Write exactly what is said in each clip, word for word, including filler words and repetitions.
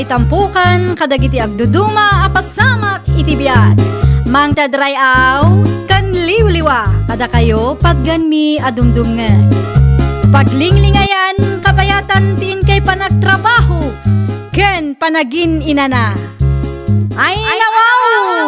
Itampukan kadagiti agduduma a pasamak iti biag. Mangted ray-aw ken liwliwa kadakayo patganmi a dumdumngeg. Paglinglingayan kabayatan ti inkay panagtrabaho ken panagin-inana. Ay, nawaw!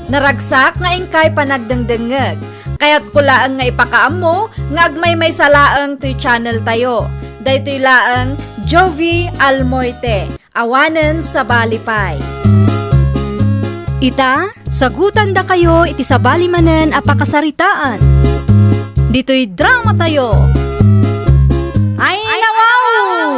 Naragsak nga inkay panagdengdengngeg. Kayatko laeng nga ipakaammo nga agmaymaysa laeng toy channel tayo. Daytoy laeng Jovie Almoite, awanen sabali pay. Ita, sagutandakayo iti sabali manen a pakasaritaan. Ditoy drama tayo. Ay, nawaw!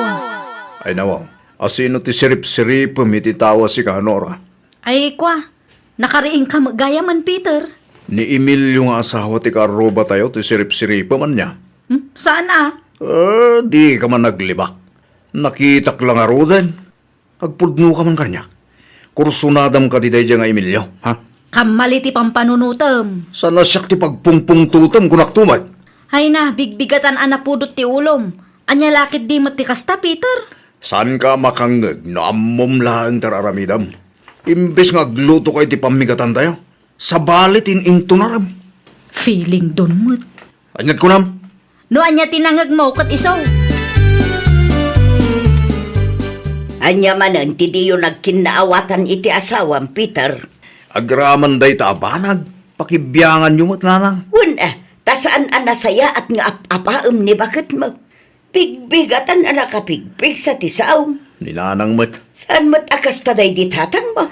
Ay, nawaw. Asino ti siripsiripem iti tao a sika, Nora? Ay, kua, nakariingka met gayamen, Peter. Ni Emilio nga asawa ti kaarrubatayo ti siripsiripem ania? Hmm? Saan a? Eh, dika man naglibak. Nakitak la ngaruden. Agpudnoka man kaniak. Kursunadam kadi daydiay nga Emilio, ha? Kammali ti pampanunotem. Saan a siak ti pagpungpungtotem, kunak tumet. Ay na, bigbigatan a napudot ti ulom. Ania la ketdi met ti kasta, Peter? Saanka a makangngeg no ammom laeng ti ar-aramidem. Imbes nga aglutoka iti pammigatantayo, sabali ti in-intunarem. Feeling don met. Ania't kunam? No ania ti nangngegmo ket isu. Ania manen ti diyo nagkinnaawatan iti asawam, Peter? Agraman dayta a banag, pakibianganyo met, nanang. Wen, a, ta saan a nasayaat nga ap-apaem ni baketmo. Bigbigatan a nakabigbigsa ti saom. Ni nanang met. Saan met a kasta daydi tatangmo?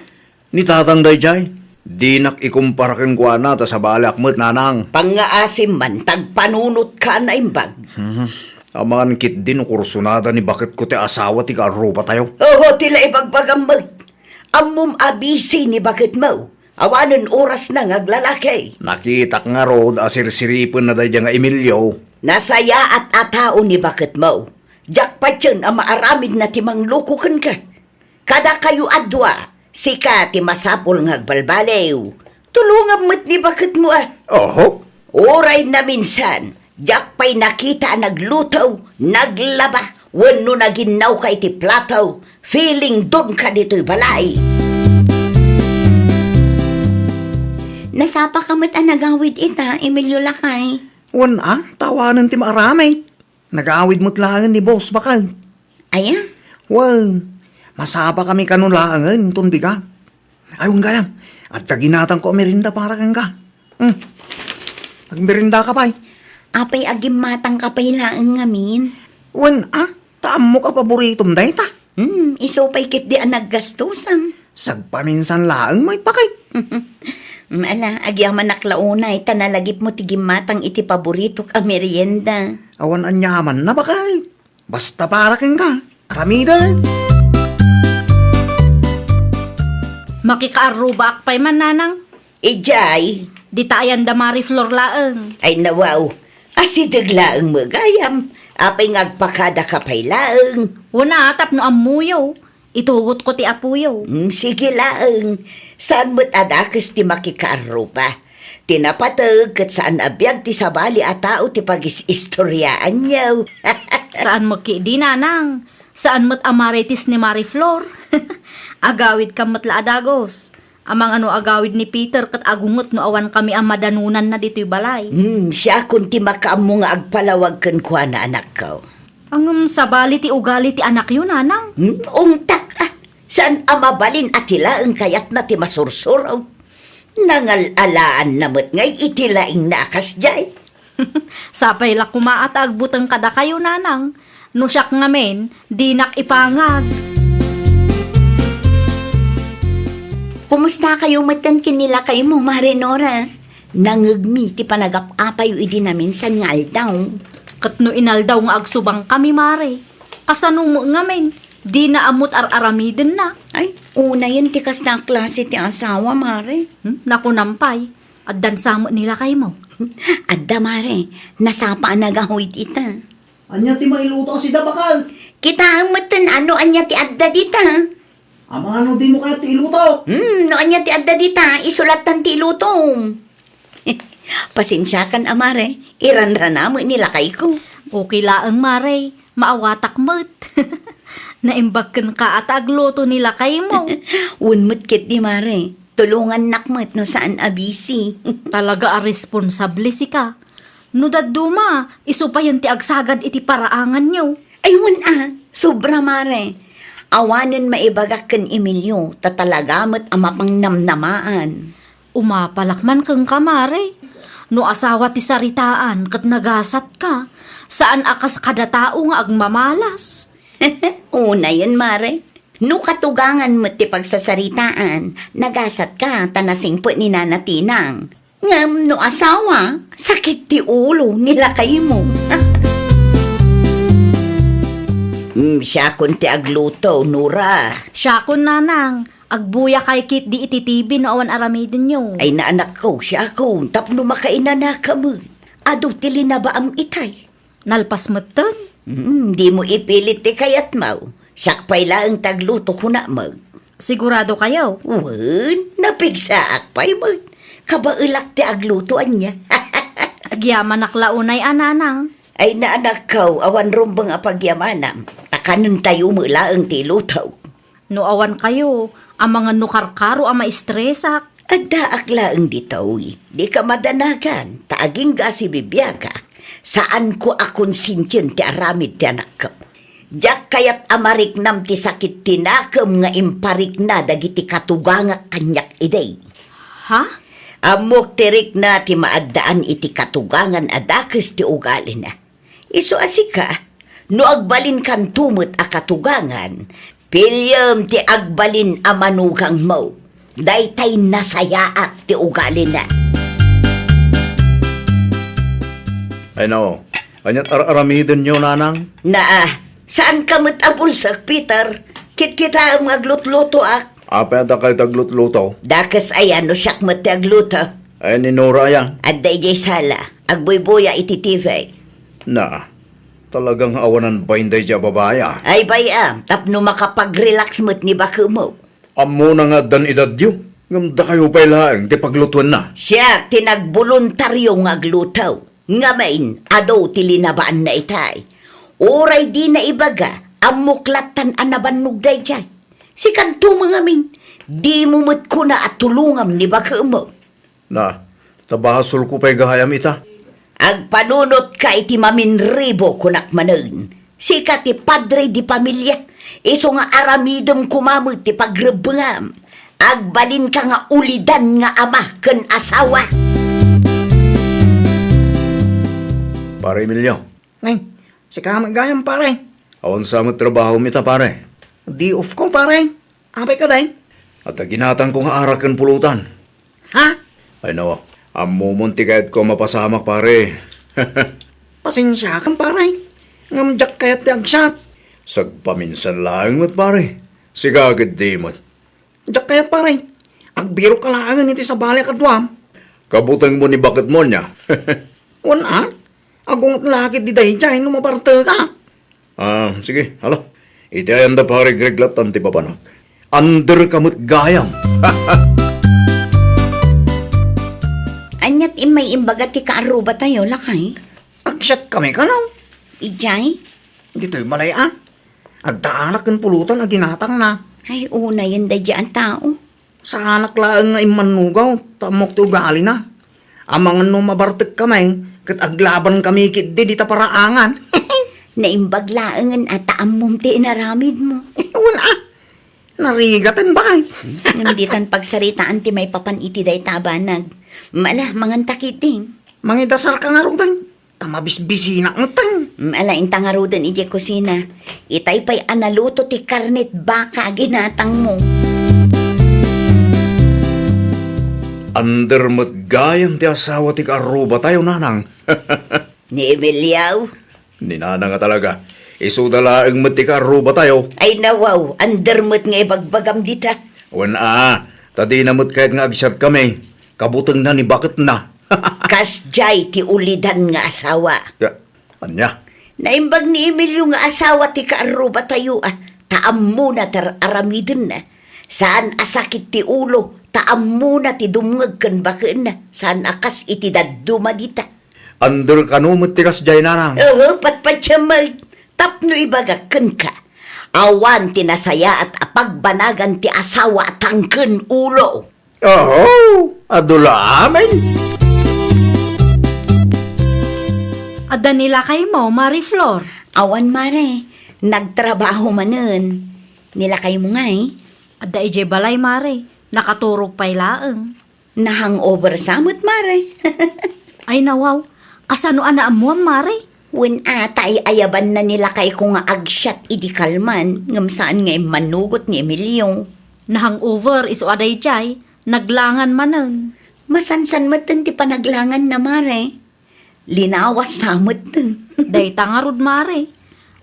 Ni tatang daydiay, dinak ikumpara kenkuana ta sabaliak met, nanang. Pangngaasim man, ta agpanunotka a naimbag. Hmm. Amangan ketdi no kursunada ni baketko ti asawa ti kaarrubatayo. Oho, ti la ibagbagam met. Ammom a busy ni baketmo. Awanen orasna nga aglalaki. Nakitak ngarud a sirsiripenna daydiay nga Emilio. Nasayaat a tao ni baketmo. Diak patien a maaramidna ti mangloko kenka. Kadakayo a dua, sika ti masapul nga agbalbaliw. Tulongam met ni baketmo a. Oho. Uray naminsan, diak pay nakita a nagluto, naglaba, wenno naginnawka iti plato, feeling donka ditoy balay. Nasapaka met a nagawid ita, Emilio lakay. Wen a, ta awanen ti maaramid. Nagawid met laengen ni Boss, baket. Aya? Wen, masapakami kano laengen inton bigat. Ay, wen gayam, adda ginatangko a merienda para kenka. Hmm. Agmeriendaka pay. Apay a gimmatangka pay laeng ngamin? Wen a, ta ammok a paboritom dayta. Hmm, isu pay ketdi a naggastusam. Sagpaminsan laeng met, baket. Ala, agyamanak la unay ta nalagipmo ti gimmatang iti paboritok a merienda. Awan aniamanna, baket. Basta para kenka, aramidek. Makikaarrubaak pay man, nanang. Idiay. Dita ayan da Marie Flor laeng. Ay, nawaw. Asideg laeng met gayam. Apay nga agpakadaka pay laeng? Wen a, tapno ammoyo. Itugotko ti apoyo. Hmm, sige laeng. Saan met a dakes ti makikaarruba. Ti napateg ket saan a biag ti sabali a tao ti pagis-istoriaanyo. Saan met ketdi, nanang. Saan met a Marites ni Marie Flor. Agawidkam met la a dagus. Amangan no agawid ni Peter ket agunget no awankami a madanonanna ditoy balay. Hmm, siakon ti makaammo nga agpalawag kenkuana, anakko. Ngem sabali ti ugali ti anakyo, nanang? Hmm, ungtak a. Saan a mabalin a ti laeng kayatna ti masursuro. Nangal-alaanna met ngay iti laingna a kasdiay. Sapay la koma a ta agbuteng kadakayo, nanang. No siak ngamin, dinak ipangag. Kumustakayo metten ken ni lakaymo, Mare Nora? Nangngegmi ti panagap-apayo idi naminsan nga aldaw. Ket no inaldaw nga agsubangkami, Mare, kasano met ngamin? Dina ammo't ar-aramidenna. Ay, unayen ti kasta a klase ti asawa, Mare. Hmm? Nakunam pay, addan sa met ni lakaymo? Adda, Mare. Nasapa a nagawid ita. Ania ti mailuto a sida, baket? Kitaem metten no ania ti adda dita. Amangan no dimo kayat ti iluto? Hmm, no ania ti adda dita, isu lattan ti ilutom. Pasensiakan a, Mare. Iranrana met ni lakayko. Okay laeng, Mare. Maawatak met. Naimbag kenka a ta agluto ni lakaymo. Wen met ketdi, Mare. Tulongannak met no saan a busy. Talaga a responsable sika. No dadduma, isu payen ti agsagad iti paraanganyo. Ay, wen a, sobra, Mare. Awanen maibagak ken Emilio, ta talaga met a mapangnamnamaan. Umapalak man kenka, Mare. No asawa ti saritaan ket nagasatka, saan a kas kada tao nga agmamalas. Unayen, Mare. No katugangan met ti pagsasaritaan, nagasatka ta nasingpet ni Nana Tinang. Ngem no asawa, sakit ti ulo ni lakaymo. Mm, siakon ti agluto, Nora. Siakon, Nanang. Agbuyakay ketdi iti T V no awan aramidenyo. Ay, naanakko, siakon, tapno makainanaka met. Adu ti linabaam itay. Nalpas metten? Mm, dimo ipilit ti kayatmo. Siak pay laeng ti agluto, kunak met. Sigurado kayo? Wen, napigsaak pay met. Kabaelak ti agluto ania. Agyamanak la unay a, Nanang. Ay, naanakko, awan rumbeng a pagyamanam. Ta kanentayo met laeng ti iluto. No awan kayo, amangan no karkaro a maistresak. Addaak laeng ditoy, dika madanagan, ta agingga a sibibiagak, saanko a konsensien ti aramid ti anakko. Diak kayat a mariknam ti sakit ti nakem nga imparikna dagiti katugangak kaniak idi. Ha? Ammok ti rikna ti maaddaan iti katugangan a dakes ti ugalina. Isu a sika, no agbalinkanto met a katugangan, piliem ti agbalin a manugangmo. Daytay nasayaat ti ugalina. Ay, nao, aniat ar-aramidenyo, Nanang? Naa, saanka met a bulsek, Peter. Kitkitaem nga aglutlutoak. Apay a dakay ti aglutluto? Dakes aya no siak met ti agluto. Ay, ni Nora aya? Adda idiay sala. Agbuybuya iti T V. Na, talagang awanan bain daydiay a babai, a. Ay, bay-am, tapno makapag-relax met ni bakemo. Ammona nga addan edadyo, ngem dakayo pay laeng ti paglutuenna. Siak ti nagboluntario nga agluto. Ngamin, adu ti linabaanna itay. Uray dina ibaga, ammok lattan a nabannog daydiay. Sikanto met ngamin, dimo met kuna a tulongam ni bakemo. Na, ta basolko pay gayam ita. Agpanunotka iti maminribo, kunak manen. Sika ti padre di pamilia, isu nga aramidem koma met ti pagrebbengam. Agbalinka nga ulidan nga ama ken asawa. Pare Emilio. Ay, sika met gayam, pare. Awan sa met trabahom ita, pare? Day off ko, pare. Apay kadi? Adda ginatangko nga arak ken pulutan. Ha? Ay, no. Ammomon ti kayatko a mapasamak, pare. Pasensiakan, pare. Ngem diak kayat ti agsat. Sagpaminsan laeng met, pare. Sika ketdi met. Diak kayat, pare. Agbirokka laengen iti sabali a kaduam. Kabutengmo ni baketmo ania? Wen a. Agunget la ketdi daydiay no mabartekka. Ah, sige, hala. Iti ayanda, pare Greg, lattan ti papanak. Underka met gayam. Ania ti immay imbaga ti kaarrubatayo, lakay? Agsiatkami kano? Idiay? Ditoy balay a. Adda arak ken pulutan a ginatangna. Ay, unayen daydiay a tao. Saanak laeng nga immannugaw, ta ammok ti ugalina. Amangan no mabartekkami, ket aglabankami ketdi dita paraangan. Naimbag laengen a ta ammom ti inaramidmo. Wen a, narigaten, bay. Ngem ditan pagsaritaan ti maipapan iti dayta a banag. Mala, manganta ketdi. Mangidasarka ngaruden. Ta mabisbisinak metten. Mm, ala, inta ngaruden idiay kusina. Itay pay a naluto ti karnet baka a ginatangmo. Under met gayam ti asawa ti kaarrubatayo, nanang. Ni Emilio? Ni nanang a talaga. Isuda laeng met ti kaarrubatayo. Ay, nawaw, under met nga ibagbagam dita. Wen a, ta dina met kayat nga agsiatkami. Kabutengna ni baketna. Kasdiay ti ulidan nga asawa. Ya, ania? Naimbag ni Emilio nga asawa ti kaarrubatayo a, ta ammona ti ar-aramidenna. Saan a sakit ti ulo, ta ammona ti dumngeg ken bakenna. Saan a kas iti dadduma dita. Under kano met ti kasdiay, nanang? Oo, patpatiamek. Tapno ibagak kenka, awan ti nasayaat a pagbanagan ti asawa a tangken ulo. Oho, adu la amin. Adda ni lakaymo, Mari Flor? Awan, Mare. Nagtrabaho manen. Ni lakaymo ngay? Adda idiay balay, Mare. Nakaturog pay laeng. Na-hangover sa met, Mare. Ay, nawaw. Kasano a naammuam, Mare? Wen a, ta ay-ayabanna ni lakayko nga agsiat idi kalman, ngem saan nga immanugot ni Emilio. Na-hangover, isu a daydiay, naglangan manen. Masansan metten ti panaglanganna, Mare. Linawas sa met. Dayta ngarud, Mare.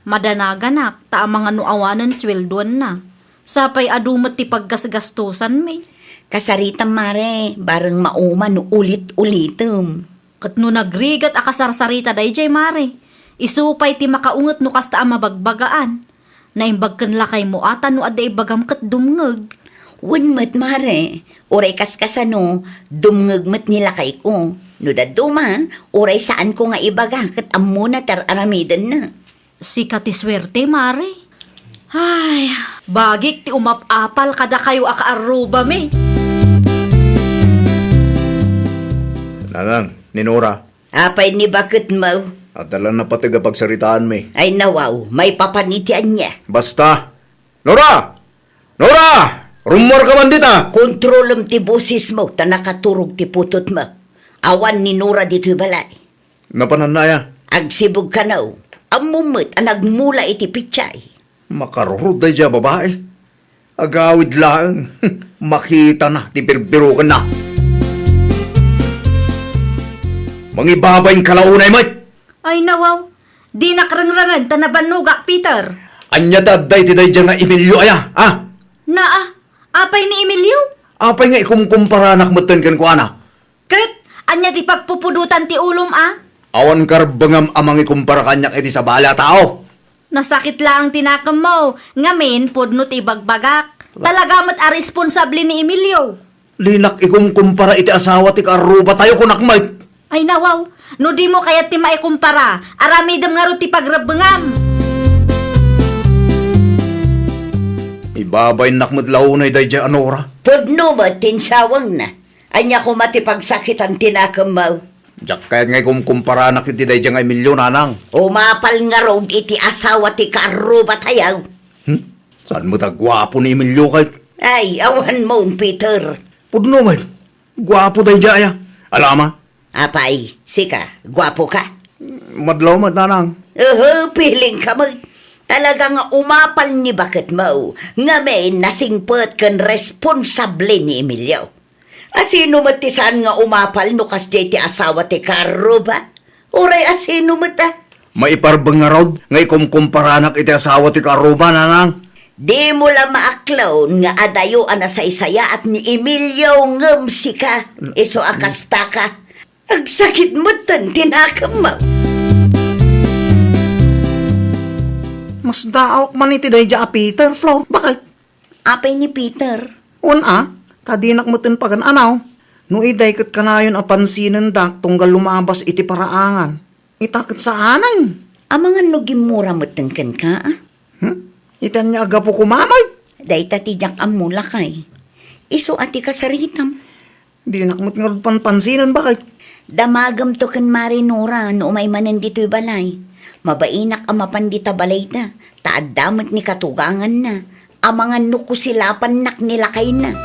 Madanaganak ta amangan no awanen sueldoanna. Sapay adu met ti paggasgastosanmi. Kasaritam, Mare, bareng mauma no ulit-ulitem. Ket no nagrigat a kasarsarita daydiay, Mare, isu pay ti makaunget no kasta a mabagbagaan. Naimbag ken lakaymo a ta no adda ibagam ket dumngeg. Wen met, Mare, uray kaskasano, dumngeg met ni lakayko. No dadduma, uray saanko nga ibaga ket ammona ti ar-aramidenna. Sika ti suerte, Mare. Ay, bagik ti umap-apal kadakayo a kaarrubami. Nanang, ni Nora. Apay ni baketmo? Adda la napateg a pagsaritaanmi. Ay, nawaw, maipapan iti ania? Basta! Nora! Nora! Rummuarka man dita! Kontrolem ti bosesmo ta nakaturog ti putotmo. Awan ni Nora ditoy balay. Napananna aya? Agsibug kano. Ammom met a nagmula iti pitsay. Makarurod daydiay a babai. Agawid laeng, makitana ti birbirokenna. Mangibabain ka la unay met! Ay, nawaw, dinak rengrengen ta nabannogak, Peter. Ania ti adda iti daydiay nga Emilio aya, ha? Naa, apay ni Emilio? Apay nga ikumkumparanak metten kenkuana? Ket ania ti pagpupudotan ti ulom a? Awan karbengam a mangikumpara kaniak iti sabali a tao. Nasakit laeng ti nakemmo, ngamin pudno ti ibagbagak. Talaga met a responsable ni Emilio. Dinak ikumkumpara iti asawa ti kaarrubatayo, kunak met. Ay, nawaw, no dimo kayat ti maikumpara, aramidem ngarud ti pagrebbengam. Ibabainnak met la unay daydiay a Nora. Pudno met ti insawengna. Ania koma ti pagsakitan ti nakemmo? Diak kayat nga ikumkumparanak iti daydiay nga Emilio, nanang. Umapal ngarud iti asawa ti kaarrubatayo. Hmm? Saan met a guapo ni Emilio ket? Ay, awanmon, Peter. Pudno met. Guapo daydiay aya. Alama. Apay, sika, guapo ka? Madlaw met, nanang. Uhu, piling ka met. Talaga nga umapal ni baketmo. Ngamin, nasingpet ken responsable ni Emilio. Asino met ti saan nga umapal no kasdiay ti asawa ti kaarruba? Uray asino met a? Maiparbeng ngarud nga ikumkumparanak iti asawa ti kaarruba, nanang? Dimo la maaklon nga adayo a nasaysayaat ni Emilio ngem sika, isu a kastaka. Agsakit metten ti nakemmo. Masdaawak man iti daydiay a Peter, Flor. Bakit? Apay ni Peter? Wen a, ta dinak metten pagan-anaw. No idiay ket kanayon a pansinendak tunggal lumabas iti paraangan. Ita ket saanen. Amangan no gimmura metten kenka, a? Hmm? Ita ania a gapu koma met? Dayta ti diak ammo, lakay. Isu a ti kasaritam. Dinak met ngarud panpansinen, bakit? Damagemto ken Mari Nora no umay manen ditoy balay. Mabainak a mapan dita balayda, ta adda met ni katuganganna. Amangan no kusilapannak ni lakayna.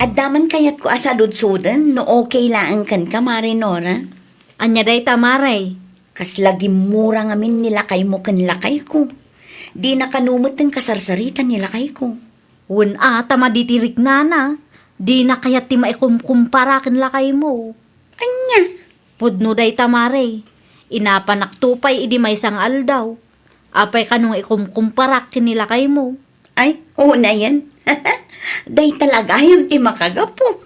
Adda man kayatko a saludsuden no okay laeng kenka, Mari Nora? Ania dayta, Mare? Kasla gimmura ngamin ni lakaymo ken lakayko. Dina kano met ti kasarsarita ni lakayko. Wen a, ta madi ti riknana. Dina kayat ti maikumkumpara ken lakaymo. Ania? Pudno dayta, Mare. Inapanakto pay idi maysa nga aldaw. Apay kano nga ikumkumparak ken ni lakaymo? Ay, unayen. Dayta la gayam ti makagapu.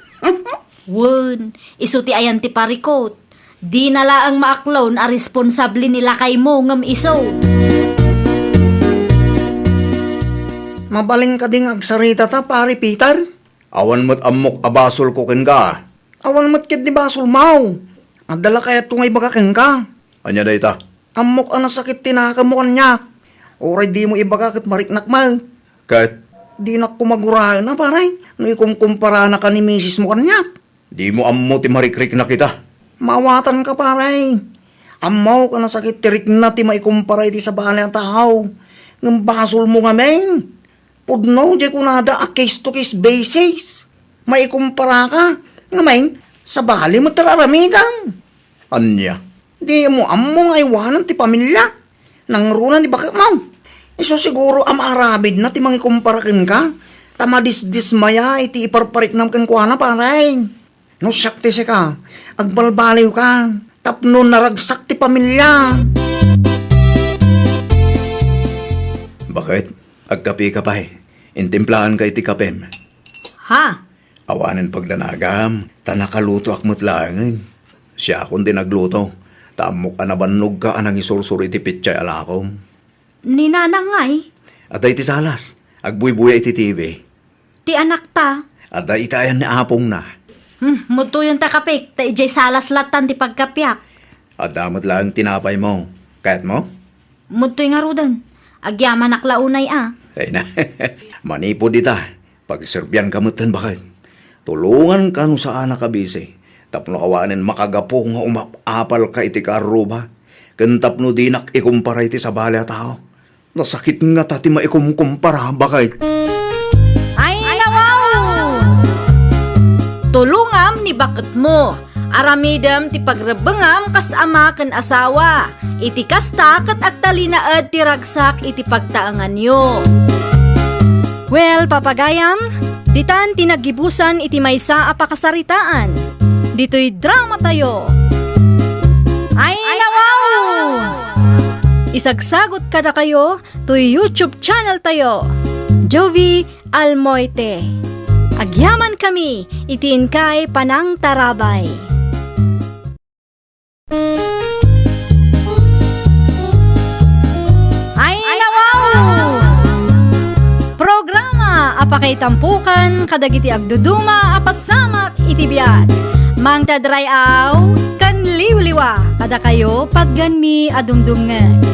Wen, isu ti ayan ti parikut. Dina laeng maaklon a responsable ni lakaymo ngem isu. Mabalin kadi nga agsaritata, Pare Peter? Awan met ammok a basolko kenka. Awan met ketdi basolmo. Adda la kayatko nga ibaga kenka. Ania dayta? Ammok a nasakit ti nakemmo kaniak. Uray dimo ibaga ket mariknak met. Ket? Dinak koma guraen a, pare, no ikumkumparanaka ni misismo kaniak. Dimo ammo ti marikriknak ita. Maawatanka, pare. Ammok a nasakit ti rikna ti maikumpara iti sabali a tao. Ngem basolmo ngamin. Pudno diay kunada a case to case basis. Maikumparaka. Ngamin, sabali met ti aramidem. Ania? Dimo ammo nga aywanen ti pamilia. Nangruna ni baketmo. Isu siguro a maaramidna ti mangikumpara kenka, ta madisdismaya iti iparpariknam kenkuana, pare. No siak ti sika, agbalbaliwka tapno naragsak ti pamilia. Baket, agkapika pay. Intimplaanka iti kapem. Ha? Awanen pagdanagam, ta nakalutoak met laengen. Siakon ti nagluto, ta ammok a nabannogka a nangisursuro iti petsay a lakom. Ni Nanang ngay? Adda iti salas, agbuybuya iti T V. Ti anakta? Adda iti ayan ni apongna. Hmm, mudtoyonta kapik, ta idiay salas lattan ti pagkapiak. Adda met laeng tinapaymo. Kayatmo? Mudtoy ngaruden. Agyamanak la unay a. Ay na. Manipud ita, pagserbianka metten, baket. Tulonganka no saanak a bisi, tapno awanen makagapu nga umap-apalka iti kaarruba, ken tapno dinak ikumpara iti sabali a tao. Nasakit ngata ti maikumkumpara, baket. Ay, nawaw! Tulongam ni baketmo. Aramidem ti pagrebbengam kas ama ken asawa. Iti kasta, ket agtalinaed ti ragsak iti pagtaenganyo. Well, papagayam, ditan ti naggibusan iti maysa a pakasaritaan. Ditoy dramatayo. Ay, nawaw! Isagsagot kadakayo toy YouTube channel tayo, Jovie Almoite. Agyamankami iti inkay panangtarabay. Ay, nawaw! Programa a pakaitampokan kadagiti agduduma a pasamak iti biag. Mangted ray-aw ken liwliwa kadakayo, patgenmi a dumdumngeg.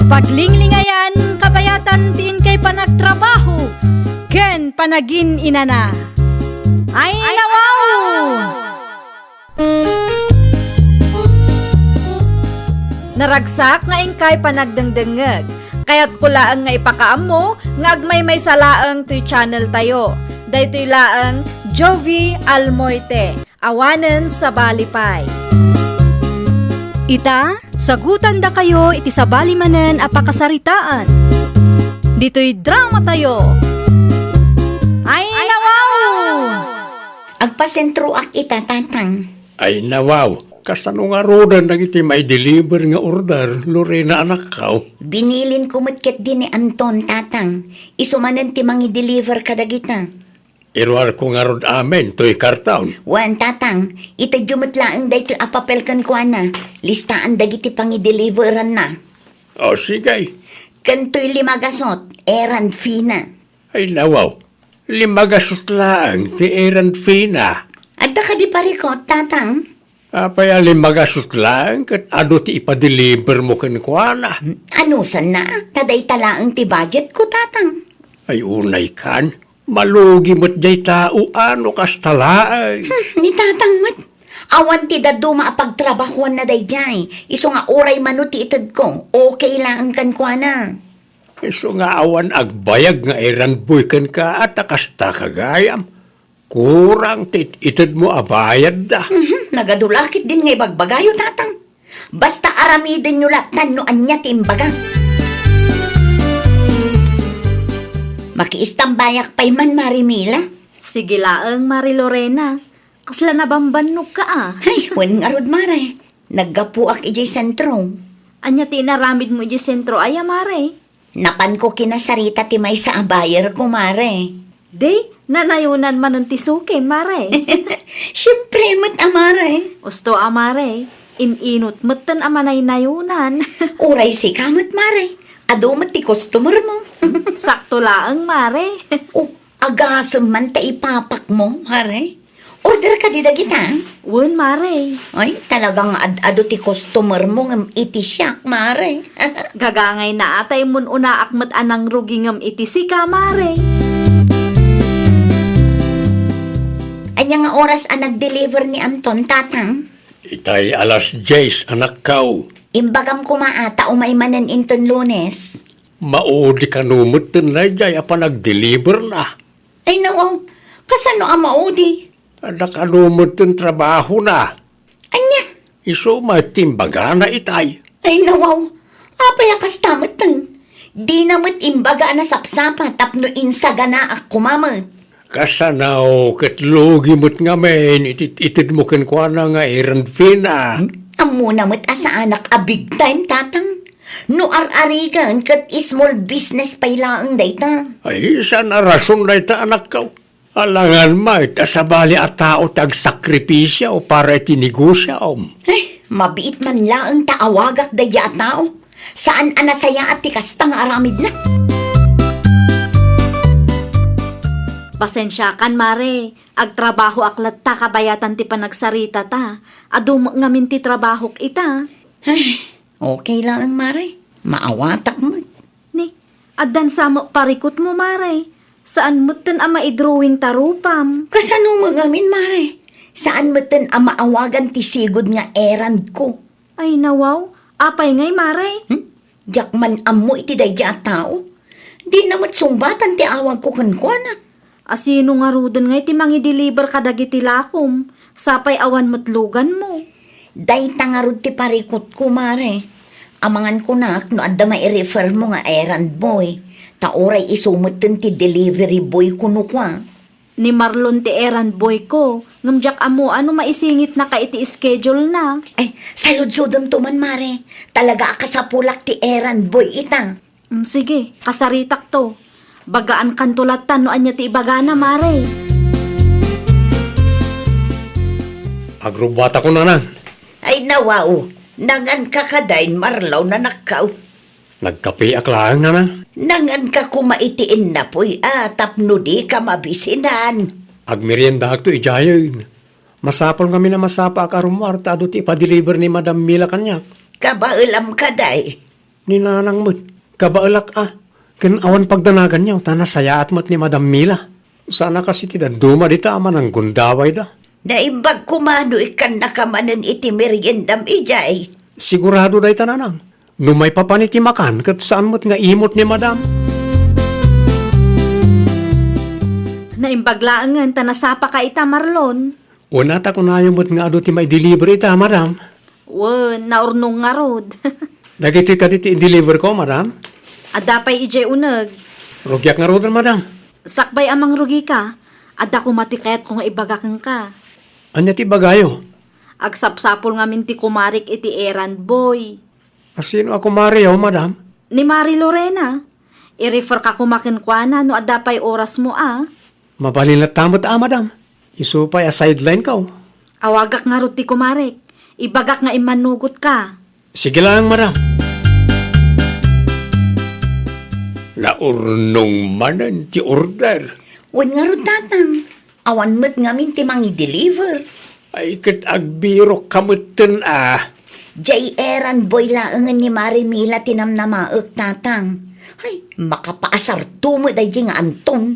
Paglinglingayan, kabayatan ti inkay panagtrabaho ken panagin-inana. Ay, nawaw! Naragsak nga inkay panagdengdengngeg. Kayatko laeng nga ipakaammo nga agmaymaysa laeng toy channel tayo. Daytoy laeng Jovie Almoite. Awanen sabali pay. Ita, sagutandakayo iti sabali manen a pakasaritaan. Ditoy dramatayo. Ay, nawaw! Agpasentroak ita, Tatang. Ay, nawaw, kasano ngaruden dagiti maideliver nga order, Lorena, anakko? Binilinko met ketdi ni Anton, Tatang. Isu manen ti mangideliver kadagita. Iruarko ngarud amin toy karton. Wen, Tatang, itedyo met laeng daytoy a papel kenkuana. Listaan dagiti pangideliveranna. O, sige. Ken toy limagasut, errand fee na. Ay, nawaw. Limagasut laeng ti errand fee na. Adda kadi parikut, Tatang? Apay a limagasut laeng ket adu ti ipadelivermo kenkuana? Anusanna, ta dayta laeng ti budgetko, Tatang. Ay, unaykan, malugi met jay tao a no kasta laeng. Hmm, ni Tatang met. Awan ti dadduma a pagtrabahuanna dayjay. Isu nga uray mano ti itedko, okay laeng kenkuana. Isu nga awan agbayag nga errand boy kenka a ta kasta ka gayam. Kurang ti it-itedmo a bayadda. Mhm, nagadu la ketdin nga ibagbagayo, Tatang. Basta aramidenyo lattan no ania ti imbaga. Makiistambayak pay man, Mari Mila. Sige laeng, Mari Lorena. Kasla nabambannogka a. Ay, wen ngarud, Mare. Naggapuak idiay sentro. Ania ti inaramidmo idiay sentro aya, Mare? Napanko kinasarita ti maysa a buyerko, Mare. Di, nanayonan manen ti sukim, Mare. Siempre met a, Mare. Usto a, Mare. In-inut metten a manaynayonan. Uray sika met, Mare. Adu met ti customermo. Sakto laeng, Mare. Oh, agasem man ta ipapakmo, Mare. Order kadi dagita? Wen, Mare. Ay, talaga nga ad-adu ti customer mo ngem iti siak, Mare. Gagangayna a ta immun-unaak met a nangrugi ngem iti sika, Mare. Ania nga oras a nag-deliver ni Anton, Tatang? Itay alas dies, anakkaw. Imbagam koma a ta umay manen inton Lunes. Maudi kano metten daydiay a panagdeliverna. Ay, nawaw. Kasano a maudi? Adda kano metten trabahona. Ania? Isu met ti imbagana itay. Ay, nawaw. Apay a kasta metten? Dina met imbaga a nasapsapa tapno insaganaak koma met. Kasano ket lugi met ngamin iti itedmo kenkuana nga errand fee na? Ammona met a saanak a big time, Tatang. No ar-arigan ket small business pay laeng dayta. Ay, saan a rason dayta, anakko. Alangan met a sabali a tao ti agsakripisio para iti negosiom. Ay, mabiit man laeng ta awagak daydiay a tao. Saan a nasayaat ti kasta nga aramidna. Pasensiakan, Mare. Agtrabahoak latta kabayatan ti panagsaritata. Adu met ngamin ti trabahok ita. Ay, okay laeng, Mare. Maawatak met. Ni, addan sa met parikutmo, Mare. Saan metten a maidrawing ta rupam. Kasano met ngamin, Mare? Saan metten a maawagan ti sigud nga errand ko. Ay, nawaw. Apay ngay, Mare? Hmm? Diak man ammo iti daydiay a tao. Dina met sungbatan ti awagko kenkuana. A sino ngaruden ngay ti mangideliver kadagiti lakom? Sapay awan met luganmo. Dayta ngarud ti parikutko, Mare. Amangan kunak no adda mairefermo nga errand boy. Ta uray isu metten ti delivery boy kuno kua. Ni Marlon ti errand boyko, ngem diak ammo no maisingitnaka iti schedule-na. Ay, saludsodemto man, Mare. Talaga a kasapulak ti errand boy ita. Mm, sige, kasaritakto. Bagaankanto latta no ania ti ibagana, Mare. Agrubbuatakon, Nanang. Ay, nawaw. Nanganka kadi, Marlon, anakko. Nagkapeak laeng, Nanang. Nanganka koma iti innapuy a tapno dika mabisinan. Agmeriendaakto idiayen. Masapul ngamin a masapaak a rummuar ta adu ti ipadeliver ni Madam Mila kaniak. Kabaelam kadi? Ni Nanang met. Kabaelak a. Ken awan pagdanaganyo ta nasayaat met ni Madam Mila. Saan a kas iti dadduma dita a mananggundawayda. Naimbag koma no ikkannaka manen iti meriendam idiay. Sigurado dayta, Nanang. No maipapan iti makan, ket saan met nga imot ni Madam. Naimbag laengen ta nasapaka ita, Marlon. Wen, ta kunayo met nga adu ti maideliver ita, Madam. Wen, naurnong ngarud. Dagitoy kadi ti ideliverko, Madam? Adda pay idiay uneg. Rugiak ngaruden, Madam. Sakbay a mangrugika, adda koma ti kayatko nga ibaga kenka. Ania ti ibagayo? Agsapsapul ngamin ti kumarik iti errand boy. A sino a kumareyo, Madam? Ni Mari Lorena. I-refer ka koma kenkuana no adda pay orasmo a. Mabalin latta met a, Madam. Isu pay a sideline ko. Awagak ngarud ti kumarek. Ibagak nga immannugotka. Sige laeng, Madam. Naurnong manen ti order. Wen ngarud, Tatang. Awan met ngamin ti mangideliver. Ay, ket agbirokka metten a. Jay errand boy laengen ni Mari Mila ti namnamaek, Tatang. Ay, makapaasarto met daydi nga Anton.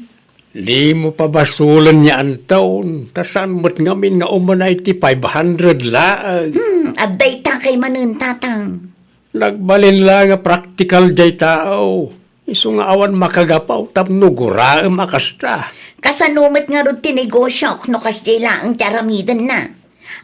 Dimo pabasolen ni Anton, ta saan met ngamin nga umanay ti five hundred laeng. Hmm, adda ita kay manen, Tatang. Nagbalin la nga praktikal jay tao. Isu nga awan makagapu tapno guraem a kasta. Kasano met ngarud ti negosiok no kasdiay laeng ti aramidenna?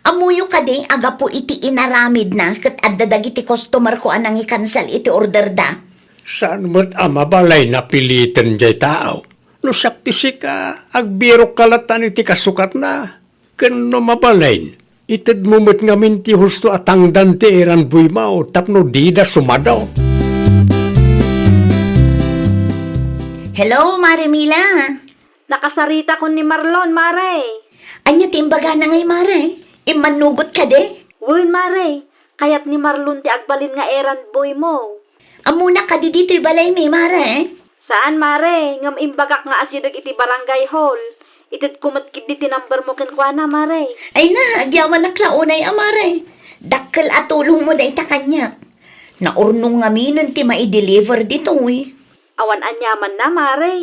Ammoyo kadi a gapu iti inaramidna ket adda dagiti customerko a nangikansel iti orderda? Saan met a mabalay napiliten jay tao. No siak ti sika, agbirokka latta iti kasukatna. Ken no mabalin, itedmo met ngamin ti husto a tangdan ti errand boymo tapno dida sumado. Hello, Mare Mila. Nakasaritakon ni Marlon, Mare. Ania ti imbagana ngay, Mare? Immannugot kadi? Wen, Mare. Kayat ni Marlon ti agbalin nga errand boymo. Ammona kadi ditoy balaymi, Mare? Saan, Mare, ngem imbagak nga asideg iti barangay hall. Itedko met ketdi ti number mo kenkuana, Mare. Ay na, agyamanak la unay a, Mare. Dakkel a tulongmo dayta kaniak. Naurnong ngaminen ti maideliver ditoy. Awan aniamanna, Mare.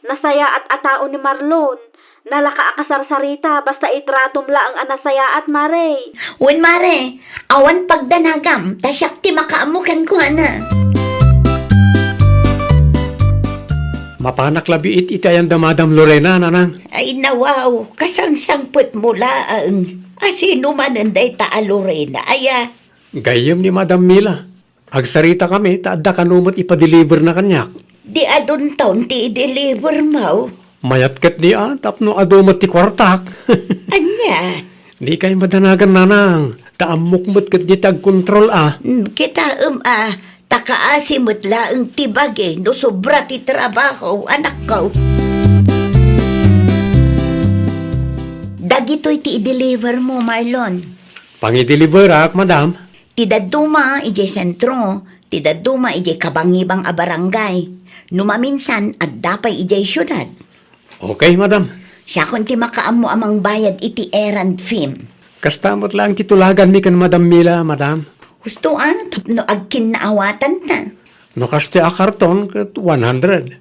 Nasayaat a tao ni Marlon. Nalaka a kasarsarita, basta itratom laeng a nasayaat, Mare. Wen, Mare, awan pagdanagam, ta siak ti makaammo kenkuana. Mapanak labiit iti ayanda Madam Lorena, Nanang. Ay, nawaw, kasangsangpetmo laeng. A sino manen dayta a Lorena, aya? Gayyem ni Madam Mila. Agsaritakami ta adda kano met ipadeliverna kaniak. Di adunton ti idelivermo? Mayat ketdi a, tapno adu met ti kuartak. Ania? Dikay madanagan, Nanang, ta ammok met ketdi ti agkontrol a. Hmm, kitaem a, ta kaasi met laeng ti bagi no sobra ti trabaho, anakko. Dagitoy ti idelivermo, Marlon. Pangideliverak, Madam. Ti dadduma idiay sentro, ti dadduma idiay kabangibang a barangay. No maminsan, adda pay idiay siudad. Okay, Madam. Siakon ti makaammo a mangbayad iti errand fee. Kasta met laeng ti tulaganmi ken Madam Mila, Madam. Husto a, tapno agkinnaawatanta. No kasta a karton, ket one hundred.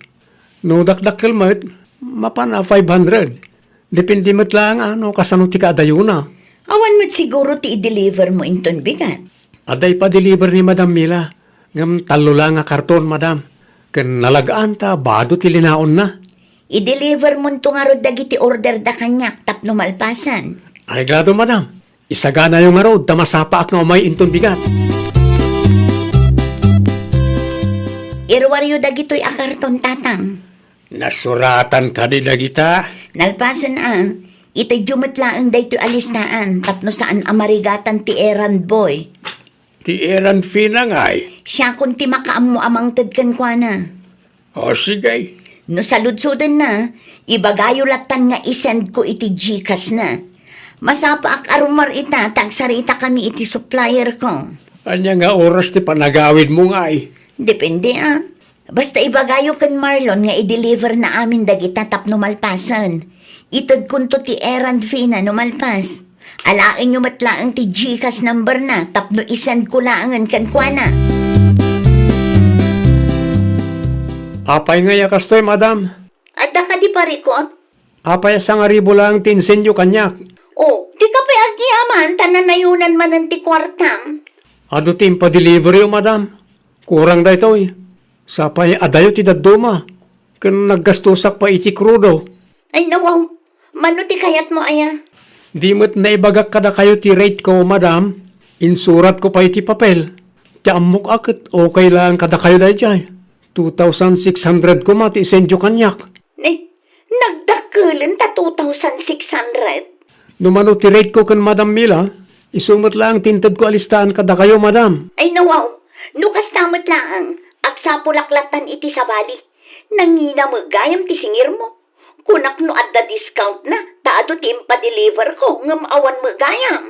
No dakdakkel met, mapan a five hundred. Depende met laeng a no kasano ti kaadayona. Awan met siguro ti i-deliver mo inton bigat. Adda ipa-deliver ni Madam Mila, ngem tallo laeng a karton, Madam. Ken nalag-an ta bado ti linaonna. I-deliver monto ngarud dagiti order da kaniak tapno malpasen. Areglado, Madam. Isaganayo ngarud ta masapaak nga umay inton bigat. Iruaryo dagitoy a karton, Tatang. Nasuratan kadi dagita? Nalpasen a, itedyo met laeng daytoy a listaan tapno saan a marigatan ti errand boy. Ti errand fee na ngay? Siakon ti makaammo a mangted kenkuana. O, sige. No saludsodenna, ibagayo lattan nga i-send ko iti Gcash na. Masapaak a rummuar ita ta agsaritakami iti supplier ko. Ania nga oras ti panagawid mo ngay? Depende a. Basta ibagayo ken Marlon nga i-deliver na amin dagita tapno malpasen. Itedkonto ti errand fee na no malpas. Alaenyo met laeng ti Gcash number na tapno i-send ko laengen kenkuana. Apay ngay a kastoy, Madam? Adda kadi parikut? Apay a sangaribu laeng ti insendyo kaniak? O, dika pay agyamanan ta nanayonan manen ti kuartam. Adu ti impa-deliveryo, Madam. Kurang daytoy. Sapay adayo ti dadduma, ken naggastosak pay iti krudo. Ay, nawaw. Mano ti kayatmo aya? Di met naibagak kadakayo ti rate ko, Madam. Insuratko pay iti papel. Ti ammok a ket okay laeng kadakayo daydiay. Two thousand six hundred koma ti isendyo kaniak. Ni, nagdakkelen ta two thousand six hundred? No mano ti rate ko ken Madam Mila, isu met laeng ti intedko a listaan kadakayo, Madam. Ay, nawaw. No kasta met laeng, agsapulak lattan iti sabali. Nangina met gayam ti singirmo. Kunak no adda discount na, ta adu ti impa-deliver ko, ngem awan met gayam.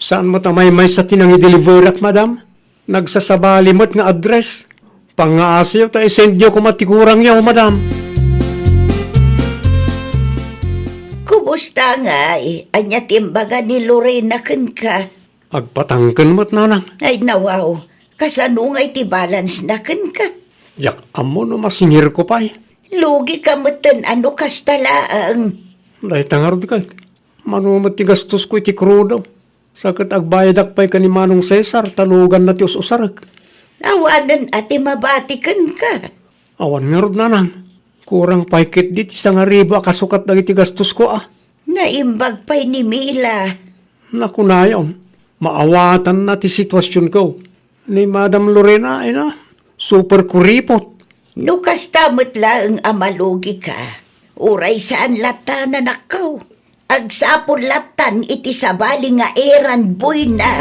Saan met a maymaysa ti nangideliverak, Madam? Nagsasabali met nga address. Pangngaasiyo ta isendyo koma ti kurangyo, Madam. Kumusta ngay? Ania ti imbaga ni Lorena kenka? Agpatangken met, Nanang. Ay, nawaw. Kasano ngay ti balance na kenka? Diak ammo no masingirko pay. Lugi ka metten a no kasta laeng. Dayta ngarud ket, mano met ti gastosko iti krudo. Sa ket agbayadak pay ken ni Manong Cesar, ta luganna ti us-usarek. Awanen a ti mabati kenka. Awan ngarud, Nanang. Kurang pay ketdi ti sangaribu a kasukat dagiti gastosko a. Naimbag pay ni Mila. Nakunayon, maawatanna ti situasionko. Ni Madam Lorena, ina, super kuripot. No kasta met laeng a malugi ka, uray saan latta, anakko. Agsapul lattan iti sabali nga errand boy na.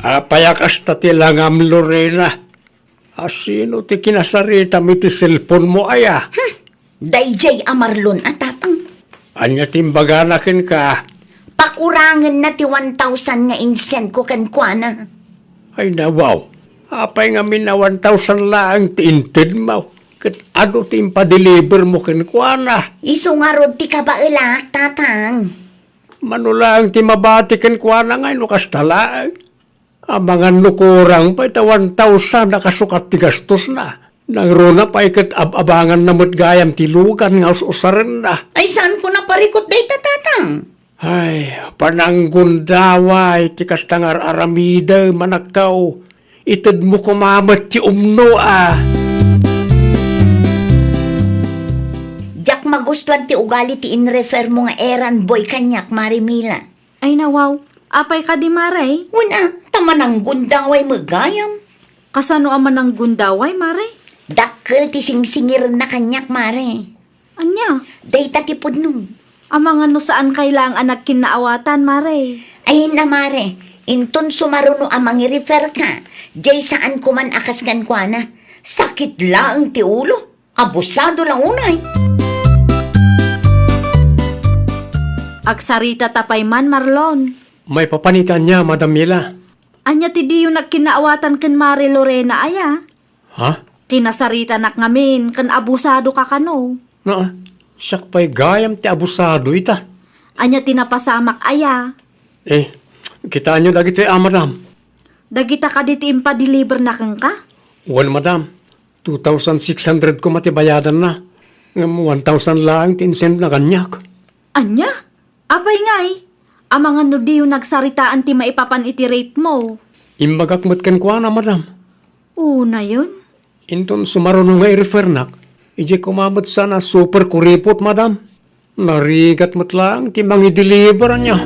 Apay a kasta ti langam, Lorena? A sino ti kinasaritam iti cellphone mo aya? Hmm. Daydiay a Marlon a, Tatang. Ania ti imbagana kenka? Pakurangenna ti one thousand nga insend ko kenkuana. Ay, nawaw. Apay ngamin a one thousand laeng ti intedmo? Ket adu ti impadelivermo kenkuana? Isu ngarud ti kabaelak, Tatang. Mano laeng ti mabati kenkuana ngay no kasta laeng? Amangan no kurang pay ta one thousand a kasukat ti gastosna. Nangruna pay ket ab-abanganna met gayam ti lugan nga us-usarenna. Ay, saanko naparikut dayta, Tatang? Ay, pananggundaway ti kasta nga ar-aramidem, anakko. Itedmo koma met ti umno a. Diak magustuan ti ugali ti inrefermo nga errand boy kaniak, Mare Mila. Ay, nawaw. Apay kadi, Mare? Wen a, ta mananggundaway met gayam. Kasano a mananggundaway, Mare? Dakkel ti singsingirenna kaniak, Mare. Ania? Dayta ti pudno. Amangan no saankay laeng a nagkinnaawatan, Mare. Ay na, Mare, inton sumaruno a mangirefer ka, diay saan koman a kas kenkuana. Sakit laeng ti ulo. Abusado la unay. Agsarita ta pay man, Marlon. Maipapan iti ania, Madam Mila? Ania ti diyo nagkinnaawatan ken Mare Lorena aya? Ha? Kinasaritanak ngamin ken abusado ka kano. Naa, siak pay gayam ti abusado ita. Ania ti napasamak aya? Eh, kitaenyo dagitoy a, madam. Dagita kadi ti impadeliverna kenka? Wen, madam. Two thousand six hundred koma ti bayadanna. Ngem one thousand laeng ti insendna kaniak. Ania? Apay ngay? Amangan no diyo nagsaritaan ti maipapan iti rate mo. Imbagak met kenkuana, madam. Unayen? Inton sumaruno nga irefernak, idiay koma met saan a super kuripot, madam. Narigat met laeng ti mangideliver ania.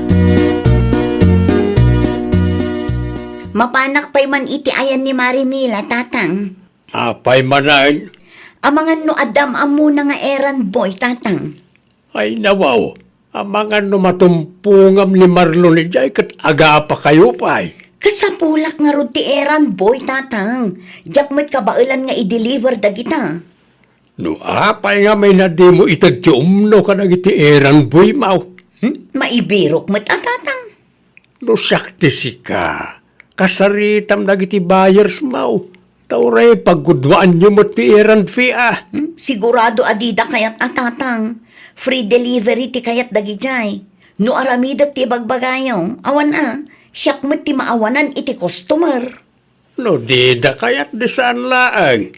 Mapanak pay man iti ayan ni Mare Mila, Tatang. Apay manen? Amangan no adda am-ammona nga errand boy, Tatang. Ay, nawaw. Amangan no matumpongam ni Marlon idiay ket agapakayo pay. Kasapulak ngarud ti errand boy, Tatang. Diak met kabaelan nga i-deliver dagita. No apay ngamin a dimo ited ti umno kadagiti errand boy mo? Hmm? Maibirok met a, Tatang. No siak ti sika, kasaritam dagiti buyers mo. Ta uray pagguduaanyo met ti errand fee a. Hmm? Sigurado a dida kayat a, Tatang. Free delivery ti kayat dagidiay. No aramidek ti ibagbagayo, awan a, siak met ti maawanan iti customer. No dida kayat, di saan laeng.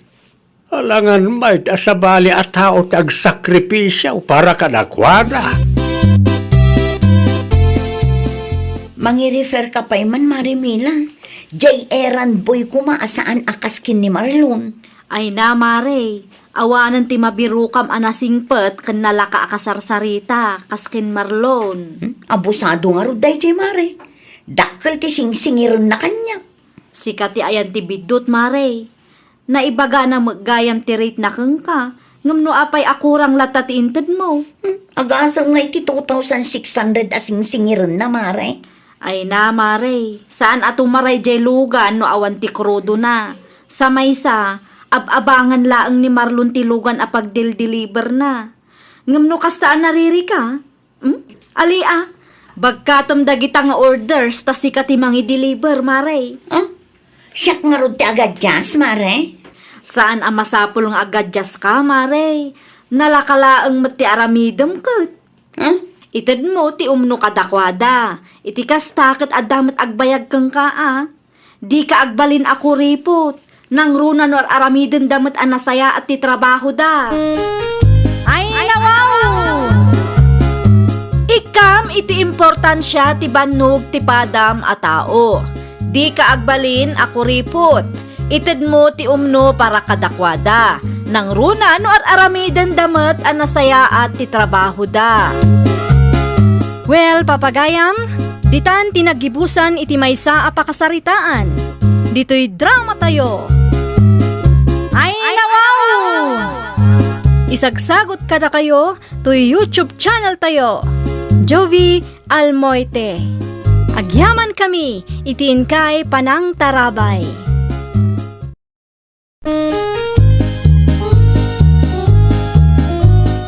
Alangan met a sabali a tao ti agsakripisio para kadakuada. Mangirefer ka pay man, Mare Mila. Diay errand boy koma a saan a kas ken ni Marlon. Ay na, Mare. Awanen ti mabirokam a nasingpet ken nalaka a kasarsarita kas ken Marlon. Hmm? Abusado ngarud daydiay, Mare. Dakkel ti singsingirenna kaniak. Sika ti ayan ti biddut, Mare. Naibagana met gayam ti rate na kenka, ngem no apay a kurang latta ti intedmo? Hmm, agasem nga iti two thousand six hundred a singsingirenna, Mare. Ay na, Mare, saan a tumaray diay lugan no awan ti krudona. Sa maysa, ab-abangan laeng ni Marlon ti lugan a pagdel-deliverna. Ngem no kasta a naririka, Hmm? Ali a, bagkatem dagita nga orders ta sika ti mangideliver, Mare. Ah? Siak ngarud ti agadias, Mare? Saan a masapul nga agadiaska, Mare. Nalaka laeng met ti aramidem ket. Ah? Itedmo ti umno kadakuada. Iti kasta ket adda met agbayag kenka a. Dika agbalin a kuripot. Nangruna no ar-aramidenda met a nasayaat ti trabahoda. Ay, nawaw! Ikkam iti importansia ti bannog ti padam a tao. Dika agbalin a kuripot. Itedmo ti umno para kadakuada. Nangruna no ar-aramidenda met a nasayaat ti trabahoda. Well, papagayam, ditan ti naggibusan iti maysa a pakasaritaan. Ditoy dramatayo. Ay, nawaw! Isagsagot kadakayo toy YouTube channel tayo, Jovi Almoite. Agyamankami iti inkay panangtarabay.